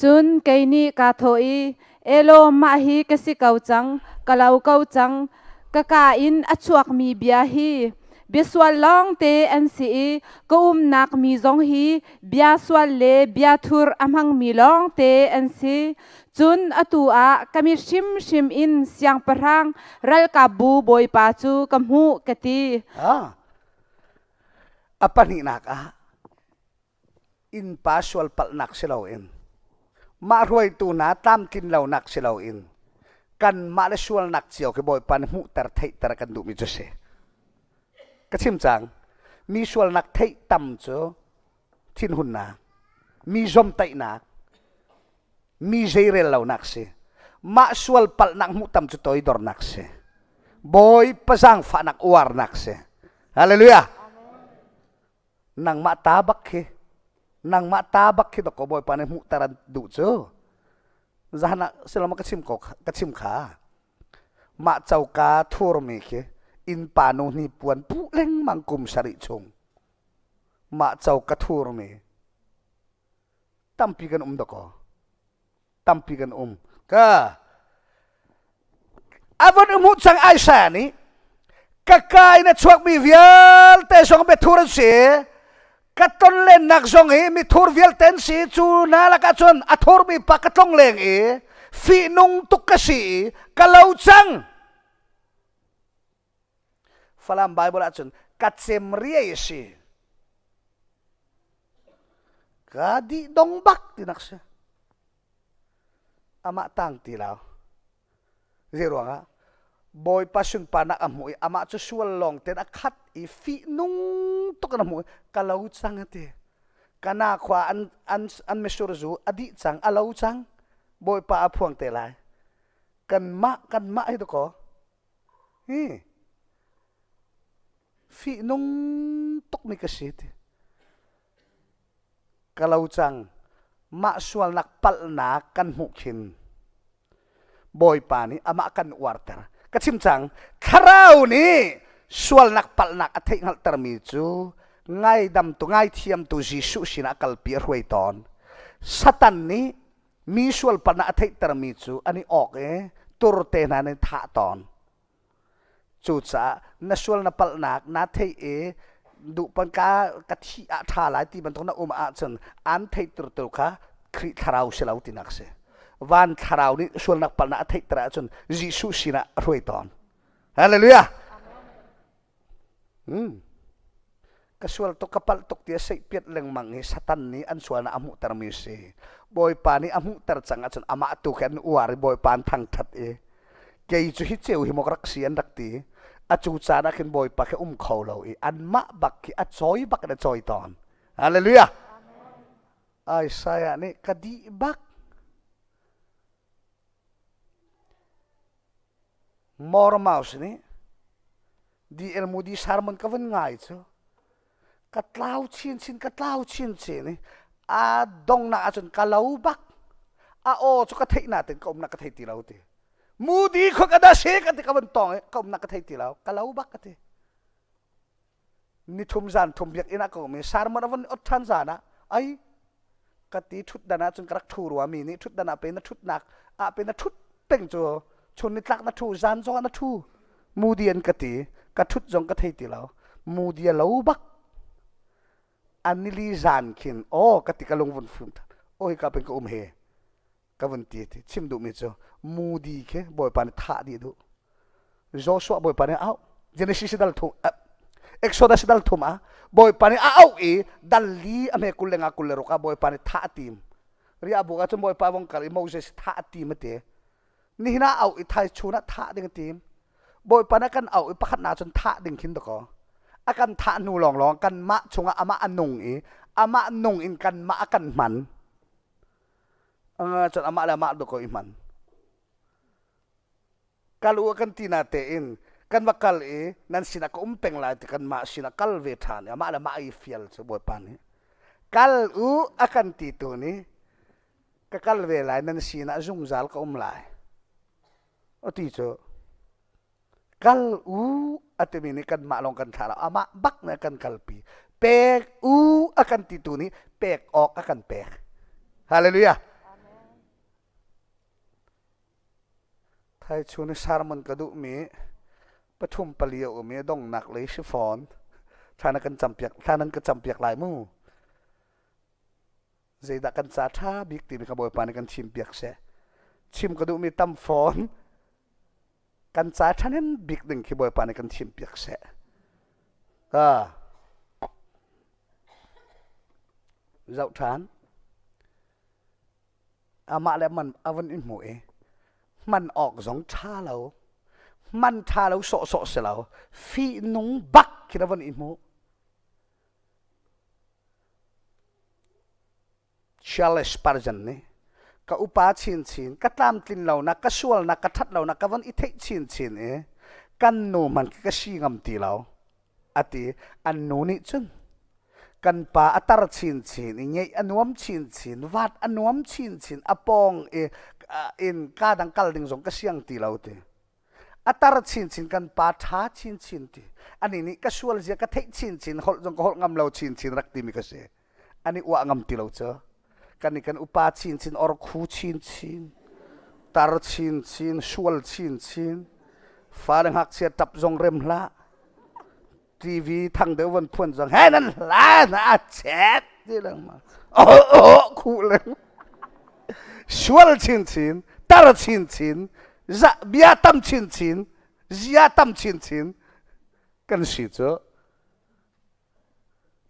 Speaker 2: Cun kei nih kaa thawh i, Elaw, mah hi ka si ko cang, ka lo ko cang. Ka kaa in a chuakmi bia hi bia sual lawngte an si i ka umnak mi zong hi bia sual le bia thur a hmangmi lawngte an si. Cun atu ah ka mit hrimhrim in siangpahrang ralkapbu bawipa cu ka hmuh, ka ti.
Speaker 1: Ah, a pahnihnak ah innpa sualpalhnak si loin mah hruaitu hna tlamtlin lonak si loin kanmah le sualnak cio khi Bawipa nih hmuhter theihter kan duhmi cu si. Ka chim cang mi sualnak theih tam cu thinhunnak, mi zomtaihnak, mi zeirel lonak si. Mah sual palhnak hmuh tam cu toidornak si. Bawipa zaangfahnak uarnak si. Hallelujah. Nangmah ta bak khi nangmah ta bak khi dawkaw Bawipa nih hmuhter an duh cu. Zahan ah silama ka chim ko ka chim kha. Mah coka thurmi khi innpa nu hnipuan puh lengmang kum sarih chung. Mah coka thurmi tampi kan um dawkaw. Tampi kan um. Ka a von hmuh cang Isaiah nih ka ka in a chuakmi vialte zong biathur an si ka tonlennak zong hi mithur vialte an si cu hna lakah cun a thurmi pa ka tlong leng i fihnung tuk ka si i ka lo cang Falam Bible ahcun ka cem riai a si. Ka dih dong bak tinak si. Amah tang ti lo. Zei ruangah? Bawipa sunparnak a hmuh i amah cu sual lawng ten a khat i fihnung tuk in a hmuh i ka lo cang a ti. Kana khua an, an, an misur zu a dih cang, a lo cang. Bawipa a phuang te lai. Kanmah, kanmah hi dakaw. Hi fihnung tukmi ka si ti. Ka lo cang. Mah sualnak palhnak kan hmuh khin Bawipa nih amah kan uarter. Ka chim cang, thlarau nih sualnak palhnak a theihhngalhtermi cu ngaidamtu ngaithiamtu Jesuh sinah kalpi a hruai tawn. Satan nih mi sual palhnak a theihtermi cu an i awk i turte hna nih thah tawn. Cucaah na sual na palhnak naa theih i duhpan ka ka thih ah ṭha lai ti bantuk na um ahcun aan theihtertu kha Khrih thlarau si lo tinak si. Van thlarau nih sualnak palhnak a theihter ahcun Jesuh sinah a hruai tawn. Hallelujah! Hmm. Ka sual tuk ka palh tuk ti a seihpiat lengmang hi Satan nih an sualnak a hmuhtermi si. Bawipa nih a hmuhter cang ahcun amah tu khi an uar i Bawipa an thangṭhat i kei cu hi ceu hi maw ka rak si an rak ti. A cu caan ah khin Bawipa khi um kho lo i anmah bak khi a cawi bak in a cawi tawn. Hallelujah. Isaiah nih ka dih bak Mormouse nih D.L. Moody sermon ka vun ngai cu ka tlau chinchin ka tlau chinchin i a donghnak ahcun ka lo bak a aw cu ka theih natin ka umnak ka thei ti lo ti Moody khua ka dah si ka ti ka vun tong i ka umnak ka thei ti lo ka lo bak ka ti nithum zan thum biakinn ah ka um i sermon a vun ot ṭhan zan ah ai ka ti ṭhutdan ah cun ka rak ṭhu rua mi nih ṭhutdan ah pe na ṭhutnak ah pe na ṭhut peng cu chun nitlak na ṭhu zan zong ah na ṭhu mudi an ka ti ka ṭhut zong ka thei ti lo mudi a lo bak anili zan khin aw ka ti ka lung vun fim aw hika pen ka um he ka vun ti ti chim duhmi cu Moody khi Bawipa nih thah dih duh Joshua Bawipa nih auh Genesis dal thum Exodus dal thum ah Bawipa nih a auh i dal li a hme kul le nga kul le ruk ah Bawipa nih thah a tim riah buk ah cun Bawipa vong kal i Moses thah a tim a ti nihin ah auh i thai chun ah thah ding a tim. Bawipa na kan auh i pakhat na cun thah ding khin dakaw. A kan thah hnu lawnglawng kanmah chungah amah a nung i amah nung in kanmah a kan hman. Cun amah le amah dakaw i hman. Kal u kan ti na tein kan va kal i nan sinah ka um peng lai ti kanmah sinah kal ve ṭhan i amah le mah i fial cu Bawipa nih kal u a kan ti tu nih ka kal ve lai nan sinah zungzal ka um lai a ti cu kal u a timi nih kanmah lawng kan thlah lo amah bak nih a kan kalpi pek u a kan ti tu nih pek awk a kan pek hallelujah Thaichun i sermon ka duhmi pathum pali a um i donghnak lei si fawn. Thla na kan campiak, thla nan ka campiak lai mu. Zeidah kan ca ṭha bik timi kha Bawipa nih kan thimpiak seh. Chim ka duhmi tam fawn. Kan ca ṭhahnem bik ding khi Bawipa nih kan thimpiak seh. Ah. Zoh ṭhan. Amah le man a vun i hmu i hman awk zong ṭha lo, hman ṭha lo sawhsawh si lo, fihnung bak khin a vun i hmu. Charles Spurgeon nih ka upa chinchin, ka tlamtlin lonak, ka sualnak, ka ṭhat lonak ka vun i theih chinchin i kan nu hmanh khi ka si ngam ti lo. A ti. An nu nih cun kan pa a tar chinchin i ngeih a nuam chinchin, vat a nuam chinchin, a pawng i in ka dang kal ding zong ka siang ti lo ti. A tar chinchin kan pa ṭha chinchin ti. Ani nih ka sual zia ka theih chinchin, holh zong ka holh ngam lo chinchin rak timi ka si. An i uah ngam ti lo cu. Kan i kan upa chinchin, orkhu chinchin, tar chinchin, sual chinchin, fale ngakchia ṭap zong rem hlah. TV thang deuh von phuan zong he nan hla na a chet ti lengmang. Oh oh khu leng. Sual chinchin, tar chinchin, za bia tam chinchin, zia tam chinchin kan si cu.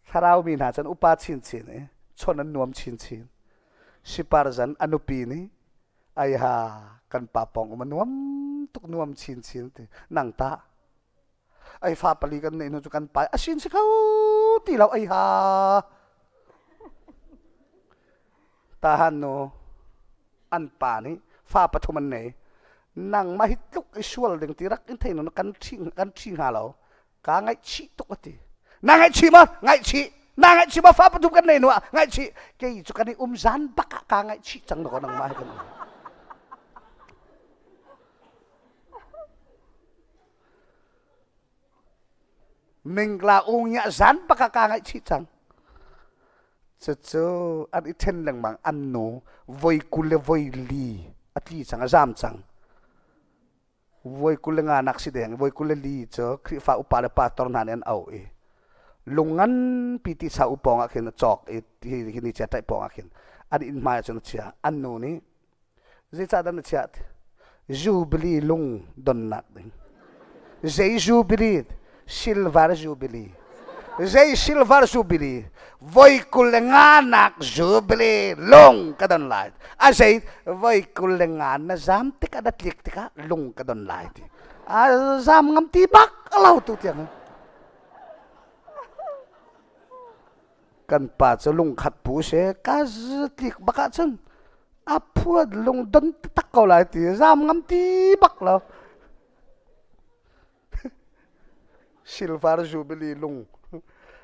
Speaker 1: Thlarau mi hna cun upa chinchin i chawnh an nuam chinchin. Sipar zan a nupi nih aiha kan pa pawng um a nuam tuk nuam chinchin ti nang tah ai fa pali kan neih hnu cu kan pai asin si kho ti lo ai ha tahan nu an pa nih fa pathum an nei nang mah hi tluk i sual ding ti rak in thei nu kan ṭhi kan ṭhi hnga lo ka ngaihchih tuk a ti na ngaihchih ma ngaihchih na ngaihchih ma fa pathum kan nei nu ah ngaihchih kei cu kan i um zan bak ah ka ngaihchih cang dawk nangmah hi kan um Mingla ungya zan bak ah ka ngaihchih cang. Cucu an i ṭhen lengmang an nu voi 20 le voi li a tli cang a zam cang. Voi 25 nak si deng voi 24 cu Khrihfa upa le pastor hna nih an auh i lung nganpi ti sa upawng ah khin a cawk i hi ni chia ṭaih pawng ah khin an inn hmai ah cun a chia an nu nih Zeicahdah na chiah? Jubilee lung donnak ding. Zei Jubilee? Silver Jubilee. Zei Silver Jubilee? Voi 25 nak Jubilee lung ka don lai. A zei voi 25 na zam tikah na tlik tikah lung ka don lai ti. A zam ngam ti bak a lo tu tiang. Kan pa cu lungkhat pu si ka tlik bak ahcun a phuan lung don taktak ko lai ti zam ngam ti bak lo. Silver Jubilee lung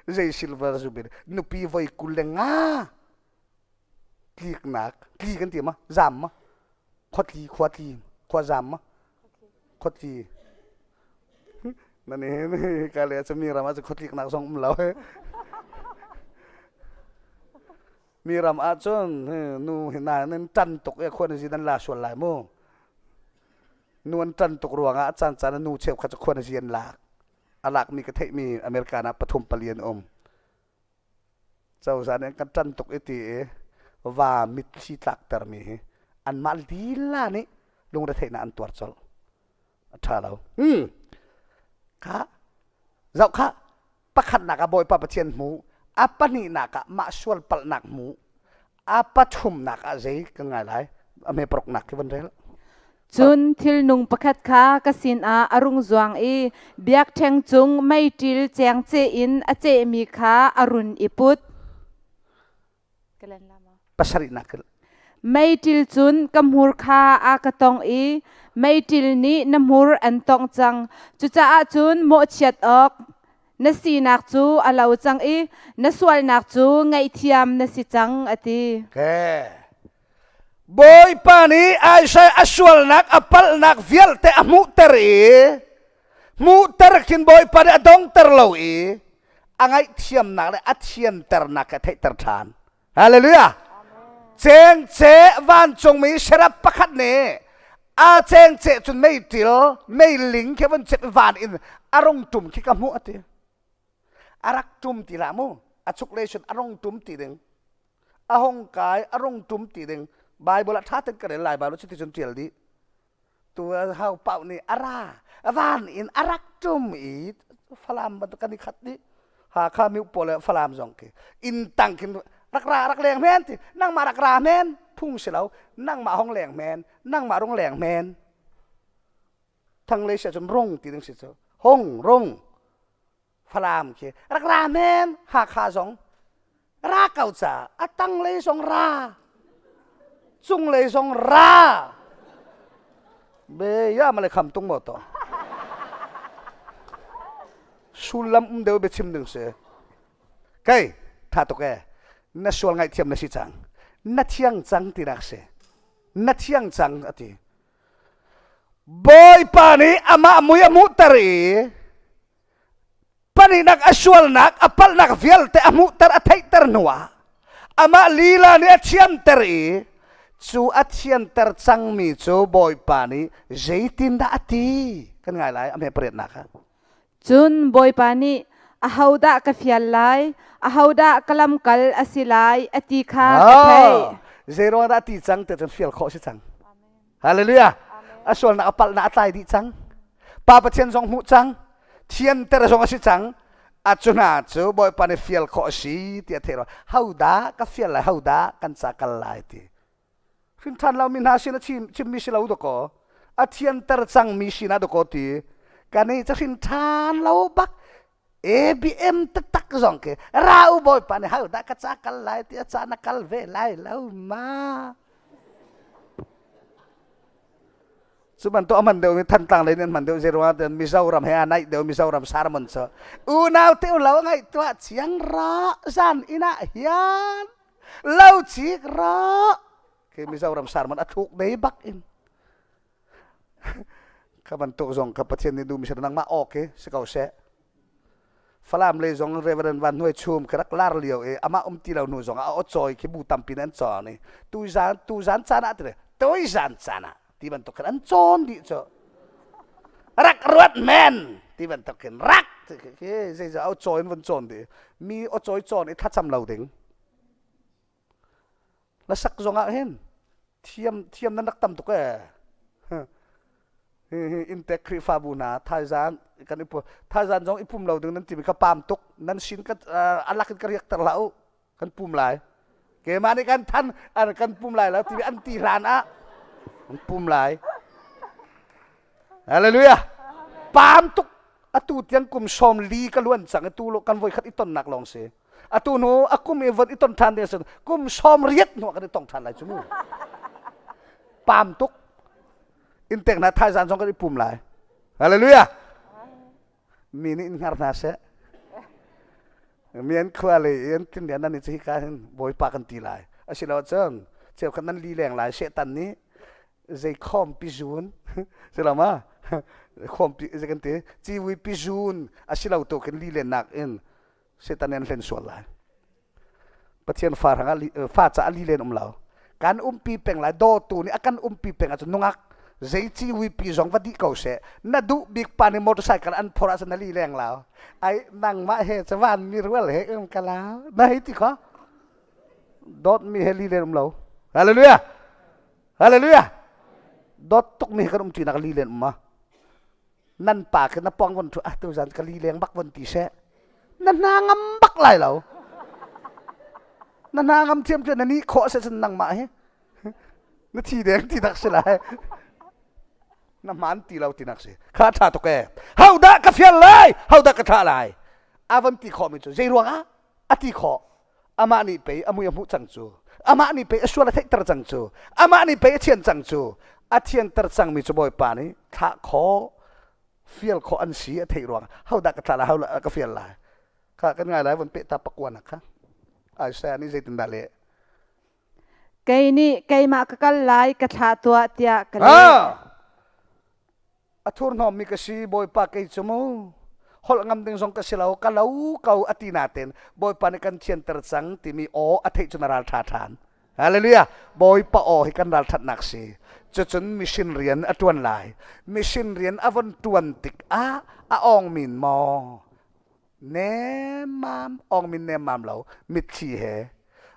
Speaker 1: zei Silver Jubilee nupi voi 25 tliknak tli kan ti ma zam ma khuatli khuatli khua zam ma khuatli na ni ka le cu mi ram ah cu khuatliknak zong um lo mi ram ah cun nu hi na nan tan tuk e khuan zi nan la sual lai mu nu an tan tuk ruangah a caan caan nu cheukhat cu khuan zi an lak a lak mi ka theih mi America na pathum pali an um Cozah nih an kan ṭan tuk i ti i va mitthli tlaktermi hi anmah lila nih lungretheihnak an tuar colh. A ṭha lo. Hmm. Kha zoh kha pakhatnak ah Bawipa Pathian hmu, a pahnihnak ah mah sual palhnak hmu, a pathumnak ah zei kan ngai lai? A hme paruknak khi van rel.
Speaker 2: Cun thilnung pakhat kha ka sinah a rung zuang i biakṭheng cung meiṭil cengceh in a cehmi kha a run i put.
Speaker 1: Pasarihnak
Speaker 2: Meiṭil cun ka hmur kha a ka tongh i meiṭil nih na hmur an tongh cang. Cucaah cun mawhchiat awk na sinak cu a lo cang i na sualnak cu ngaihthiam na si cang, a ti.
Speaker 1: Okay. Bawipa nih Isaiah a sualnak a palhnak vialte a hmuhter i hmuhter khin Bawipa nih a dongter lo i a ngaihthiamnak le a thianternak a theihter ṭhan. Hallelujah. Cengce vancungmi serap pakhat nih a cengce cun meiṭil meiling khi vun cep van in a rung ṭum khi ka hmuh a ti. A rak ṭum ti hlah mu. A chuk le sun a rung ṭum ti ding. A hung kai a rung ṭum ti ding. Bible ah ṭha ten ka rel lai Bible cuti cun ṭial dih. Tu hau pau nih a ra van in a rak ṭum i Falam bantuk kan i khat dih. Hakha mi pawl le Falam zong khi inn tang khin rak ra rak leng men ti nangmah rak ra men phung si lo nangmah hong leng men nangmah rung leng men thanglei sia cun rung ti ding si cu hong rung Falam khi rak ra men Hakha zong ra ko ca a tanglei zong ra cunglei zong ra be ya male kham tung mo to sullam um deuh biachim ding si kai tha tuk e na sual ngaihthiam na si cang na thiang cang ti nak si na thiang cang ati Bawipa nih amah mui a hmuhter i pahnihnak a sualnak a palhnak vialte a hmuhter a theihter hnuah amah lila nih a thianter i cu a thianter cangmi cu Bawipa nih zeitindah a ti kan ngai lai a hme pariatnak kha
Speaker 2: Cun Bawipa nih ahodah ka fial lai ahodah ka lamkal a si lai a ti kha ka theih
Speaker 1: zei ruang dah ti cang te cun fial khawh si cang Hallelujah. A sualnak a palhnak a tlai dih cang. Pa Pathian zong hmuh cang. Thianter zong a si cang. A cu hna cu Bawipa nih fial khawh a si ti a theih ro. Ho dah ka fial lai, ho dah kan ca kal lai ti. Hrin ṭhan lomi hna sin a chim, chimmi si lo dakaw. A thianter cangmi sinah dakaw ti. Kan i ca hrin ṭhan lo bak. ABM taktak zong khi ra u bawipa nih ho dah ka ca kal lai ti a ca na kal ve lai lo ma cu bantuk a hman deuh mi Thantlang lei nih an hman deuh zei ruangah tiah Mizoram he a naih deuh Mizoram sermon cu unau te u lo ngaih tuah chiang ra zan inn ah hian lo chik ra khi Mizoram sermon a thluk dei bak in Kha bantuk zong kha Pathian nih duhmi si nangmah awk hi si ko seh. Falam lei zong Reverend Van Hnuai Chum khi rak lar lio i amah um ti lo hnu zong ah a aw khi bu tampi in an cawn i tuizan tuzan caan ah ti tuizan caan ah ti bantuk khin an cawn dih cu rak ruat men ti bantuk khin rak khi zeizah aw cawi in vun cawn dih mi aw cawi cawn i thlacam lo ding Na sak zongah hin thiam thiam nan rak tam tuk ee. Hi intek Khrihfabu hna thaizan kan i thaizan zong i pum lo ding nan timi kha pam tuk nan sin ka alak in ka riak ter hlah u kan pum lai keimah nih kan than kan pum lai lo timi an ti hlan ah kan pum lai Hallelujah pam tuk atu tiang kum sawm li ka luan cang i tu lo kan voi khat i tonnak lawng si atu hnu a kum i von i ton ṭhan ding a kum 80 hnu ah kan i tong ṭhan lai cu mu pam tuk in tek hna thaizan zong kan i pum lai hallelujah mi nih in hngar hna seh mi an khua le in tin lian nan i hi ka hin bawipa kan ti lai asilo cun cheukhat nan li leng lai setan nih zei khom pi zun silo ma khom pi zei kan ti ciwi pi zun asilo tu khin li len nak in Satan an hlen sual lai. Pathian fa hrangah fa caah li len um lo. Kan umpi peng lai dawtu nih a kan umpi peng ahcun nungak zei ciwipi zong va dih ko seh na duh bik pa nih motorcycle an phor ahcun na li leng lo ai nangmah he cawan mi rual he um ka la na hei ti kho dawt mi he li len um lo hallelujah hallelujah dawt tuk mi he kan um ṭi nak li len um ma Nan pa khi na pong von ṭhu ah tuzan ka li leng bak von ti seh. Na hna ngam bak lai lo. Na hna ngam thiam cu na ni khawh se cun nangmah hi na thi deng ti dak si lai. Na hmaan ti lo tinak si. Kha ṭha tuk ee. Ho dah ka fial lai? Ho dah ka thlah lai? A von ti khawhmi cu zei ruangah a ti khawh? Amah nih pei a mui a hmuh cang cu. Amah nih pei a sual a theihter cang cu. Amah nih pei a thian cang cu. A thianter cangmi cu Bawipa nih thlah khawh, fial khawh an si a theih ruangah ho dah ka thlah lai, ho dah ka fial lai? Kha kan ngai lai von peh ta pakuanak kha. Isaiah nih zeitindah leh?
Speaker 2: Kei nih keimah ka kal lai ka thlah tuah tiah ka leh.
Speaker 1: A thurhnawmmi ka si Bawipa kei cu mu holh ngam ding zong ka si lo ka lo ko a ti nain Bawipa nih kan thianter cang timi aw a theih cun a ral ṭha ṭhan. Hallelujah. Bawipa aw hi kan ralṭhatnak si. Cucun mission rian a ṭuan lai. Mission rian a von ṭuan tikah a awng min maw nemmam ong min nemmam lo mitthli he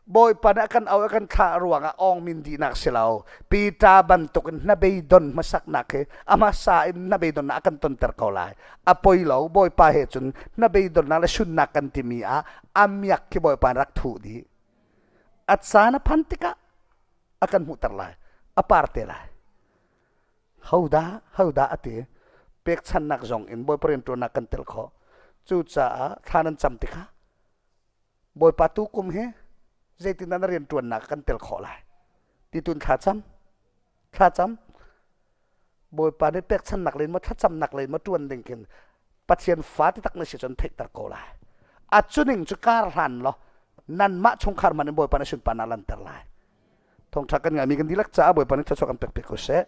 Speaker 1: Bawipa nih a kan au a kan thlah ruangah ong min dihnak si lo Peter bantukin hnabeidon hmasaknak hi a hmasa in hnabeidonnak a kan tonter ko lai a poi lo Bawipa he cun hnabeidonnak le sunnak kan timi ah a miak khi Bawipa rak thuh dih a caan a phan tikah a kan hmuhter lai a par te lai Hodah hodah a ti. Pekchannak zong in Bawipa rianṭuannak kan tel khawh. Cucaah thla nan cam tikah Bawipa tu kum hi zeitindah na rianṭuannak kan tel khawh lai ti tun thla cam. Thla cam. Bawipa nih pekchannak len maw thlacamnak len maw ṭuan ding khin Pathian fa ti tak na si cun theihter ko lai. A cuning cu kar hlan law nanmah chungkhar man in Bawipa nih sunparnak lanter lai. Thawngṭha kan ngaimi kan dihlak caah Bawipa nih thluachuah kan pek piak ko seh.